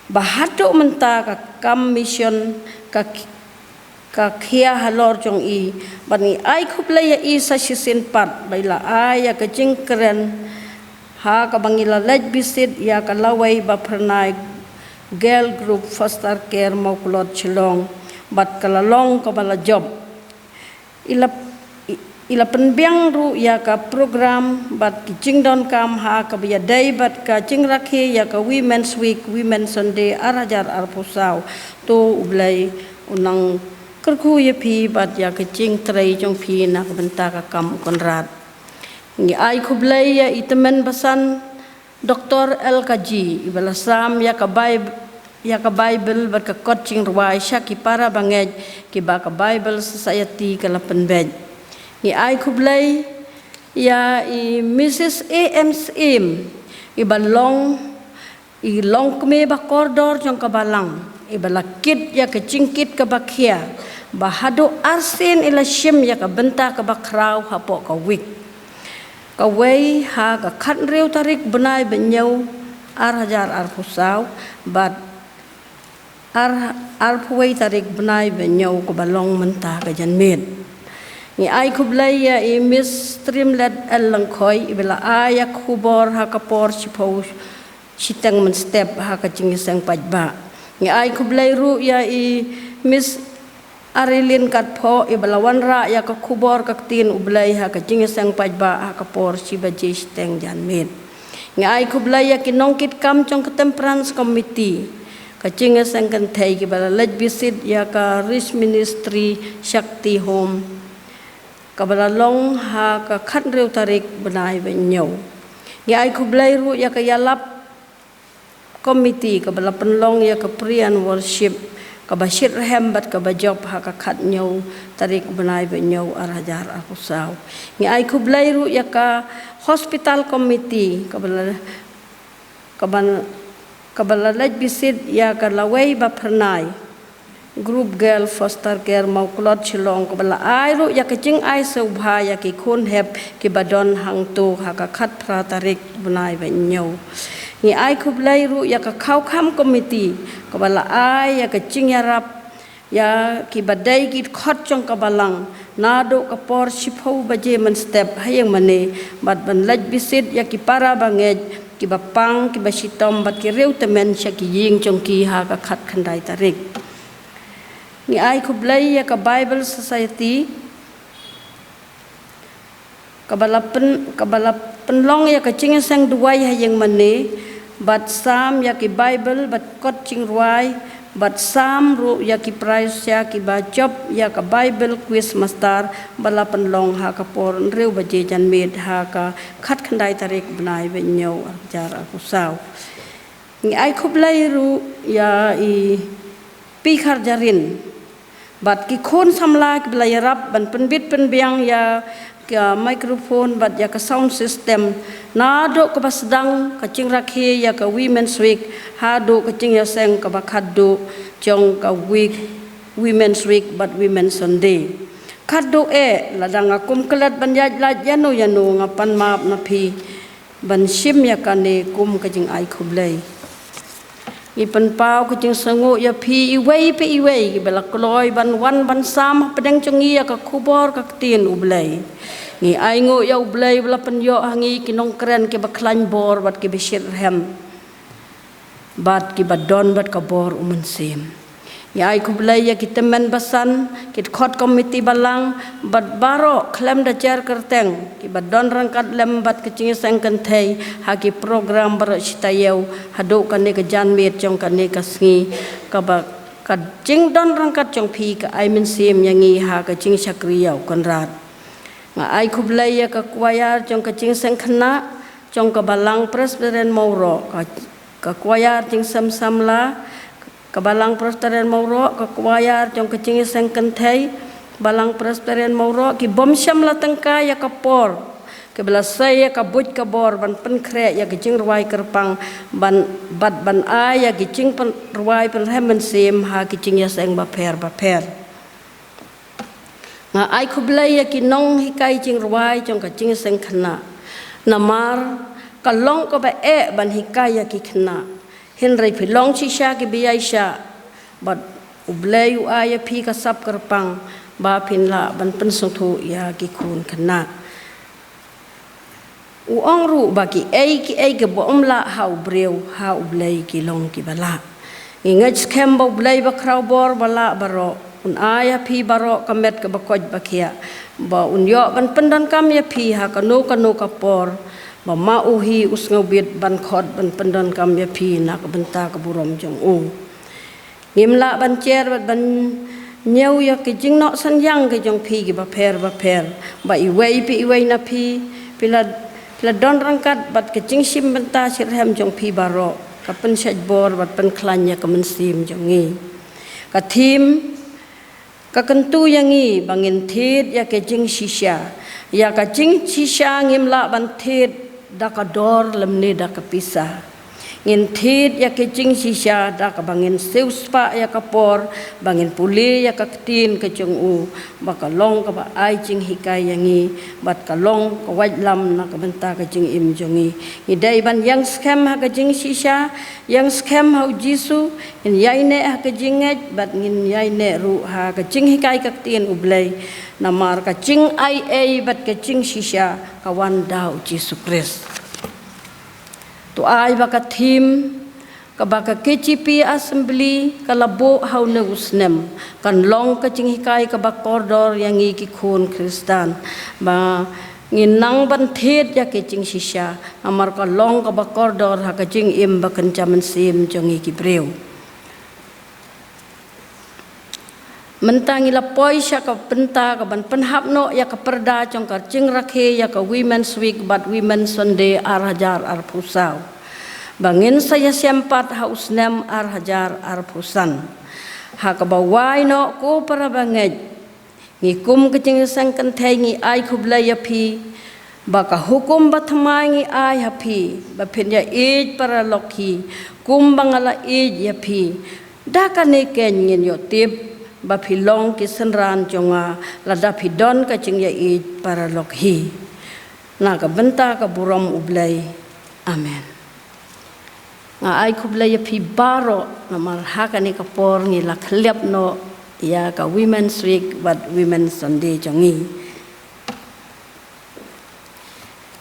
Ba haduh mynta ka kam mission ka, ka khia halor jong i, bad ngi ai khublei ïa i sa shisien pat ba i la ai ïa ka jingkren ha kaba ngi la leit visit ïa ka lawei ba phyrnai Girl Group Foster Care Mawklod Shillong, bad ka la long kaba la jop. I la, i, i la pynbiang ruh ïa ka program bad ki jingdonkam ha kaba ïadei bad ka jingrakhe ïa ka Women's Week, Women's Sunday ar hajar arphew saw. To U Blei un nang kyrkhu ïa phi bad ïa ka jingtrei jong phi na ka bynta ka kam u Kynrad. Ngi ai khublei ïa i tymmen basan Doktor L K G, iba la sam ïa ka Baib-, ïa ka Baibl bad ka kot jingrwai sha ki para bangeit kiba ka Bible Society ka la pynbeit. Ngi ai khublei ïa i Mrs A M Syiem, iba long, i longkmie ba kordor jong ka balang, iba la kit ïa ka jingkit kaba khia, ba haduh arsien i la shim ïa ka bynta kaba khraw hapoh ka wik. Kawei ha ka khathynriew tarik bnai ba hynñiew ar hajar arphew saw, bad ar, arphew wei tarik bnai ba hynñiew kaba long mynta ka janmiet. Ngi ai khublei ïa i Miss Streamlet L Lyngkhoi, iba la ai ïa ka khubor ha ka por shiphew shiteng mynstep ha ka jingïaseng paidbah. Ngi ai khublei ruh ïa i Miss Arilin Katphoh, iba la wanrah ïa ka khubor ka ktien U Blei ha ka jingïaseng paidbah ha ka por shi baje shiteng janmiet. Ngi ai khublei ïa ki nongkitkam jong ka Temperance Committee, ka jingïaseng kynthei, kiba la leit visit ïa ka Rich Ministry Shakti Home, kaba la long ha ka khathynriew tarik bnai ba hynñiew. Ngi ai khublei ruh ïa ka ïalap committee, kaba la pynlong ïa ka prayer and worship kaba shitrhem bad kaba jop ha ka khathynñiew tarik bnai ba hynñiew ar hajar arphew saw. Ngi ai khublei ruh ïa ka hospital committee, kaba la, kaba, kaba la leit visit ïa ka lawei ba phyrnai Group Girl Foster Care Mawklod Shillong, kaba la ai ruh ïa ka jingai sngewbha ïa ki khun hep kiba don hangto ha ka khatphra tarik bnai ba hynñiew. Ngi ai khublei ruh ïa ka Khawkham Committee, kaba la ai ïa ka jingïarap ïa kiba dei ki dkhot jong ka balang, naduh ka por shiphew baje mynstep ha ïing mane, bad ban leit visit ïa ki para bangeit, kiba pang, kiba shitom bad ki riewtymmen sha ki ïing jong ki ha ka khatkhyndai tarik. Ngi ai khublei ïa ka Bible Society, kaba la pyn-, kaba la pynlong ïa ka jingïaseng duwai ha ïing mane, bad sam ïa ki Bible bad kot jingrwai, bad sam ruh ïa ki prize sha kiba jop ïa ka Bible Quiz Master, ba la pynlong ha ka por hynriew baje janmiet ha ka khatkhyndai tarik bnai ba hynñiew ar hajar arphew saw. Ngi ai khublei ruh ïa i Pi Kharjarin bad ki khun samla kiba la ïarap ban pynbit pynbiang ïa ka microphone bad ïa ka sound system, naduh kaba sdang ka jingrakhe ïa ka Women's Week haduh ka jingïaseng kaba khatduh jong ka week, Women's Week bad Women's Sunday. Khatduh eh, lada nga kum klet ban ïaid lait ïano ïano, nga pan map na phi ban shim ïa kane kum ka jingai khublei. Ngi pynpaw ka jingsngewnguh ïa phi iwei pa iwei kiba la kloi ban wan ban sam hapdeng jong ngi ïa ka khubor ka ktien U Blei. Ngi ainguh ïa U Blei ba la pynïoh ha ngi ki nongkren kiba khlaiñ bor bad kiba shitrhem, bad kiba don bad ka bor U Mynsiem. Ngi ai khublei ïa ki tymmen basan, ki dkhot komiti balang, bad baroh khlem da jer kyrteng, kiba don ryngkat lem bad ka jingïaseng kynthei ha ki program baroh shi taïew haduh kane ka janmiet jong kane ka sngi, kaba ka jingdon ryngkat jong phi ka ai mynsiem ïa ngi ha ka jingshakri ïa U Kynrad. Nga ai khublei ïa ka choir jong ka jingïaseng khynnah, jong ka Balang Presbyterian Mawroh, ka, ka kwayar jingsem samla, ka Balang Presbyterian Mawroh, ka kwayar jong ka jingïaseng kynthei, Balang Presbyterian Mawroh, ki bym shym la tyngkai ïa ka por, kiba la sei ïa ka buit ka bor, ban pynkhreh ïa ka jingrwai kyrpang, ban, bad ban ai ïa ka jingpynrwai pynrhem mynsiem, ha ka jingïaseng bapher bapher. Nga ai khublei ïa ki nonghikai jingrwai jong ka jingïaseng khynnah. Namar ka long kaba eh ban hikai ïa ki khynnah. Hynrei phi long shisha kiba ïaishah. Bad U Blei u ai ïa phi ka sap kyrpang ba phin lah ban pynsngewthuh ïa ki khun khynnah. U ong ruh ba kiei kiei kiba ym lah ha u briew, ha U Blei ki long kiba lah. Ngi ngeit skhem ba U Blei bakhraw bor ba lah baroh un ai ha phi baroh ka met kaba koit ba khiah, ba un ïoh ban pyndonkam ïa phi ha kano kano ka por, ba ma u hi u sngewbit ban khot ban pyndonkam ïa phi na ka bynta ka burom jong u. Ngim lah ban jer bad ban ñiew ïa ka jingnoh synñiang ka jong phi kiba pher bapher, ba iwei pa iwei na phi, phi la, phi la don ryngkat bad ka jingshim bynta shitrhem jong phi baroh, ka pynshait bor bad pynkhlaiñ ïa ka mynsiem jong ngi. Ka thim ka kyntu ïa ngi ba ngin thied ïa ka jingshisha. Ïa ka jingshisha ngim lah ban thied da ka dor lymne da ka pisa. Ngin thied ïa ka jingshisha da kaba ngin siewspah ïa ka por, ba ngin pule ïa ka ktien ka jong u, ba ka long kaba ai jinghikai ïa ngi, bad ka long ka waitlam na ka bynta ka jingim jong ngi. Ngi dei ban ïeng skhem ha ka jingshisha, ïeng skhem ha U Jisu, ngin ïaineh ha ka jingngeit, bad ngin ïaineh ruh ha ka jinghikai ka ktien U Blei, namar ka jingai ei bad ka jingshisha ka wan da U Jisu Khrist. To ai ba ka thim kaba ka K J P Assembly ka la buh ha une u snem kan long ka jinghikai kaba kordor ïa ngi ki khun Khristan, ba ngin nang ban thied ïa ka jingshisha, namar ka long kaba kordor ha ka jingim ba kynja mynsiem jong ngi ki briew. Mynta ngi la poi sha ka bynta kaban pynhap noh ïa ka pyrda jong ka jingrakhe ïa ka Women's Week bad Women's Sunday ar hajar arphew saw, ba ngin sa ïashem pat ha u snem ar hajar arphew san. Ha kaba wai noh, ko para bangeit, ngi kum ka jingïaseng kynthei ngi ai khublei ïa phi, ba ka hukum bathymmai ngi ai ha phi, ba phin ïa ïeit paralok hi, kumba nga la ïeit ïa phi. Da kane keiñ ngin ïoh tip ba phi long ki synran jong nga, lada phi don ka jingïa ïeit paralok hi. Na ka bynta ka burom U Blei. Amen. Nga ai khublei ïa phi baroh, namar ha kane ka por ngi la khyllap noh ïa ka Women's Week bad Women's Sunday jong ngi.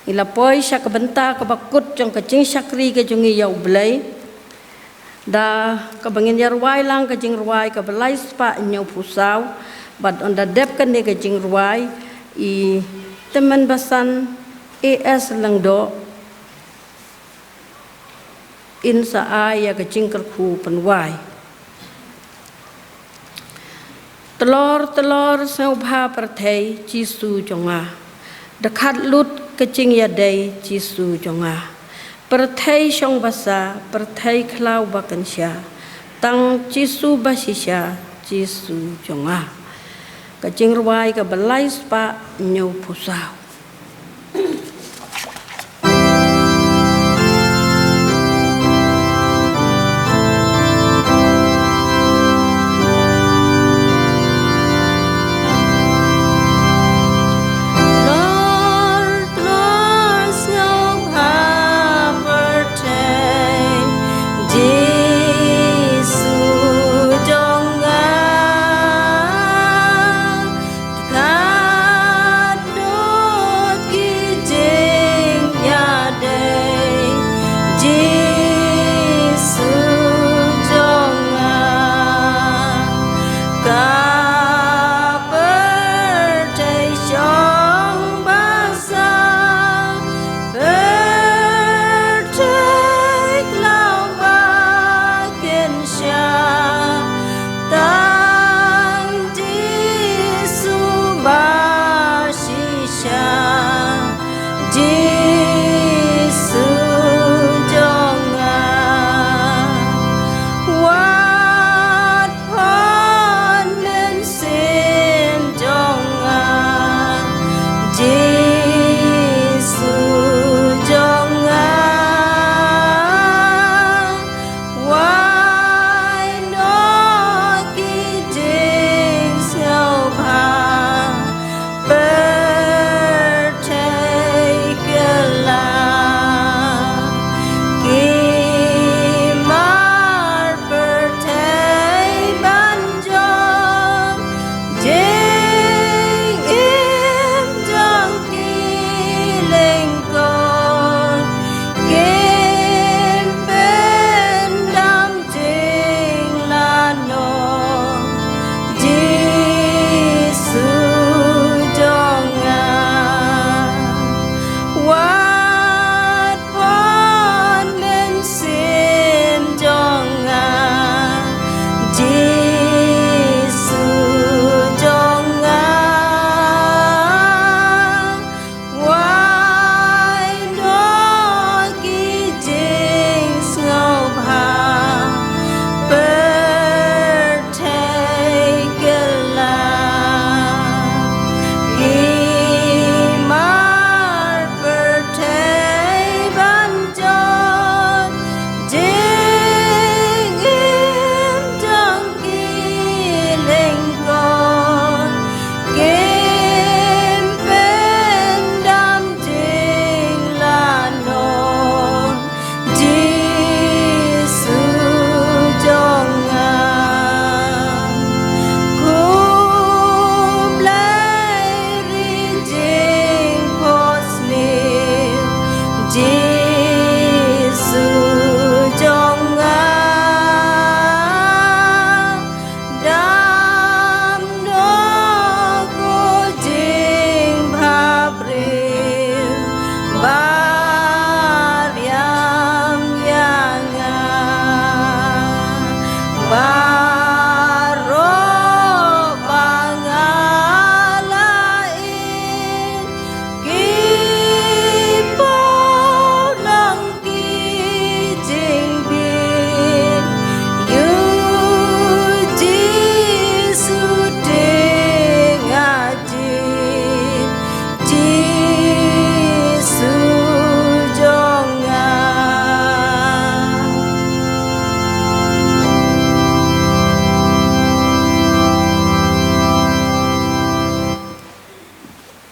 Ngi la poi sha ka bynta kaba kut jong ka jingshakri ka jong ngi ïa U Blei. Da kaba ngin ïa rwai lang ka jingrwai kaba lai spah hynñiewphew saw, bad ynda dep kane ka jingrwai, i Tymmen Basan A S Lyngdoh in sa ai ïa ka jingkyrkhu pynwai. Tlor tlor sngewbha pyrthei Jisu jong nga. Dkhot lut ka jingïadei Jisu jong nga. Pyrthei shong basa, pyrthei khlaw ba kynsha. Tang Jisu ba shisha, Jisu jong nga. Ka jingrwai kaba lai spah hynñiewphew saw.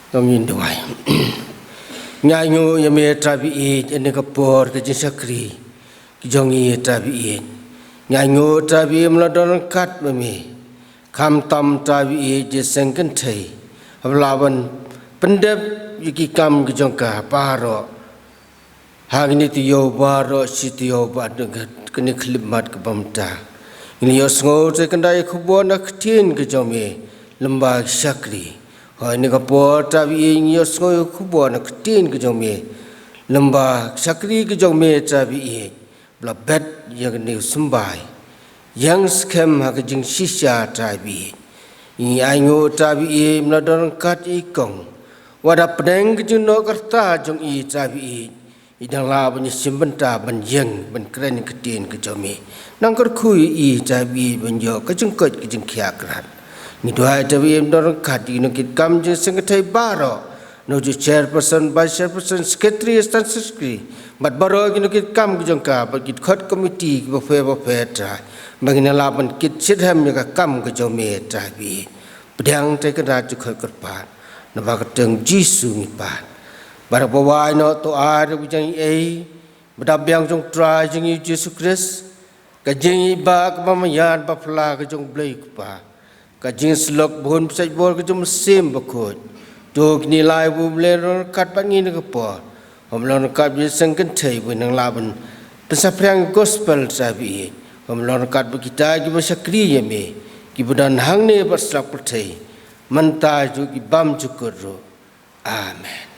Ngin duwai. Ngi ainguh ïa me Trai ba ïeit, ïa kane ka por ka jingshakri ka jong ngi Trai ba ïeit. Ngi ainguh Trai ba ïeit, me la don ryngkat bad me. Khamtam Trai ba ïeit, ïa seng kynthei haba la ban pyndep ïa ki kam ka jong ka baroh ha kine ki taïew baroh shi taïew bad kane ka khyllipmat kaba mynta. Ngi ïohsngew Trai kynda ïa ka khubor na ka ktien ka jong me lyngba ki shakri. Hooid, ha kane ka por Trai ba ïeit, ngi ïohsngew ïa ka khubor na ka ktien ka jong me lyngba ki shakri ka jong me Trai ba ïeit, ba la bet ïa kane ka symbai ïeng skhem ha ka jingshisha Trai ba ïeit. Ngi ainguh Trai ba ïeit, me la don ryngkat ïa i kong, wat hapdeng ka jingnoh ka rta jong i Trai ba ïeit, i dang lah ban ïashim bynta ban ïeng ban kren ïa ka ktien ka jong me. Nang kyrkhu ïa i Trai ba ïeit ban ïoh ka jingkoit ka jingkhiah krat. Ngi duwai Trai ba ïeit, me don ryngkat ïa ki nongkitkam jingseng kynthei baroh, na u chairperson, vice chairperson, secretary, assistant secretary, bad baroh ki nongkitkam ka jong ka, bad ki dkhot komiti kiba pher ba pher Trai, ba ngin ïa lah ban kit shitrhem ïa ka kam ka jong me Trai ba ïeit. Pdiang Trai kynrad jingkoit kyrpad, naba ka kyrteng Jisu ngi pan. Bad haba wai noh to ai ruh ka jingaiei ba dap biang jong u Trai jong ngi Jisu Khrist, ka jingïeit ba kaba maian ba phylla ka jong u Blei Kpa, ka jingsyllok ba hun bsait bor ka jong u Mynsiem Bakhuid, to kine lai ba u Blei long ryngkat bad ngi ha kane ka por. Haba long ryngkat bad ïa ka seng kynthei ba ngin nang lah ban pynsaphriang ïa ka gospel Trai ba ïeit. Haba long ryngkat bad kita kiba shakri ïa me, kiba don hangne bad sla pyrthei, mynta jong ki bymjukut ruh. Amen.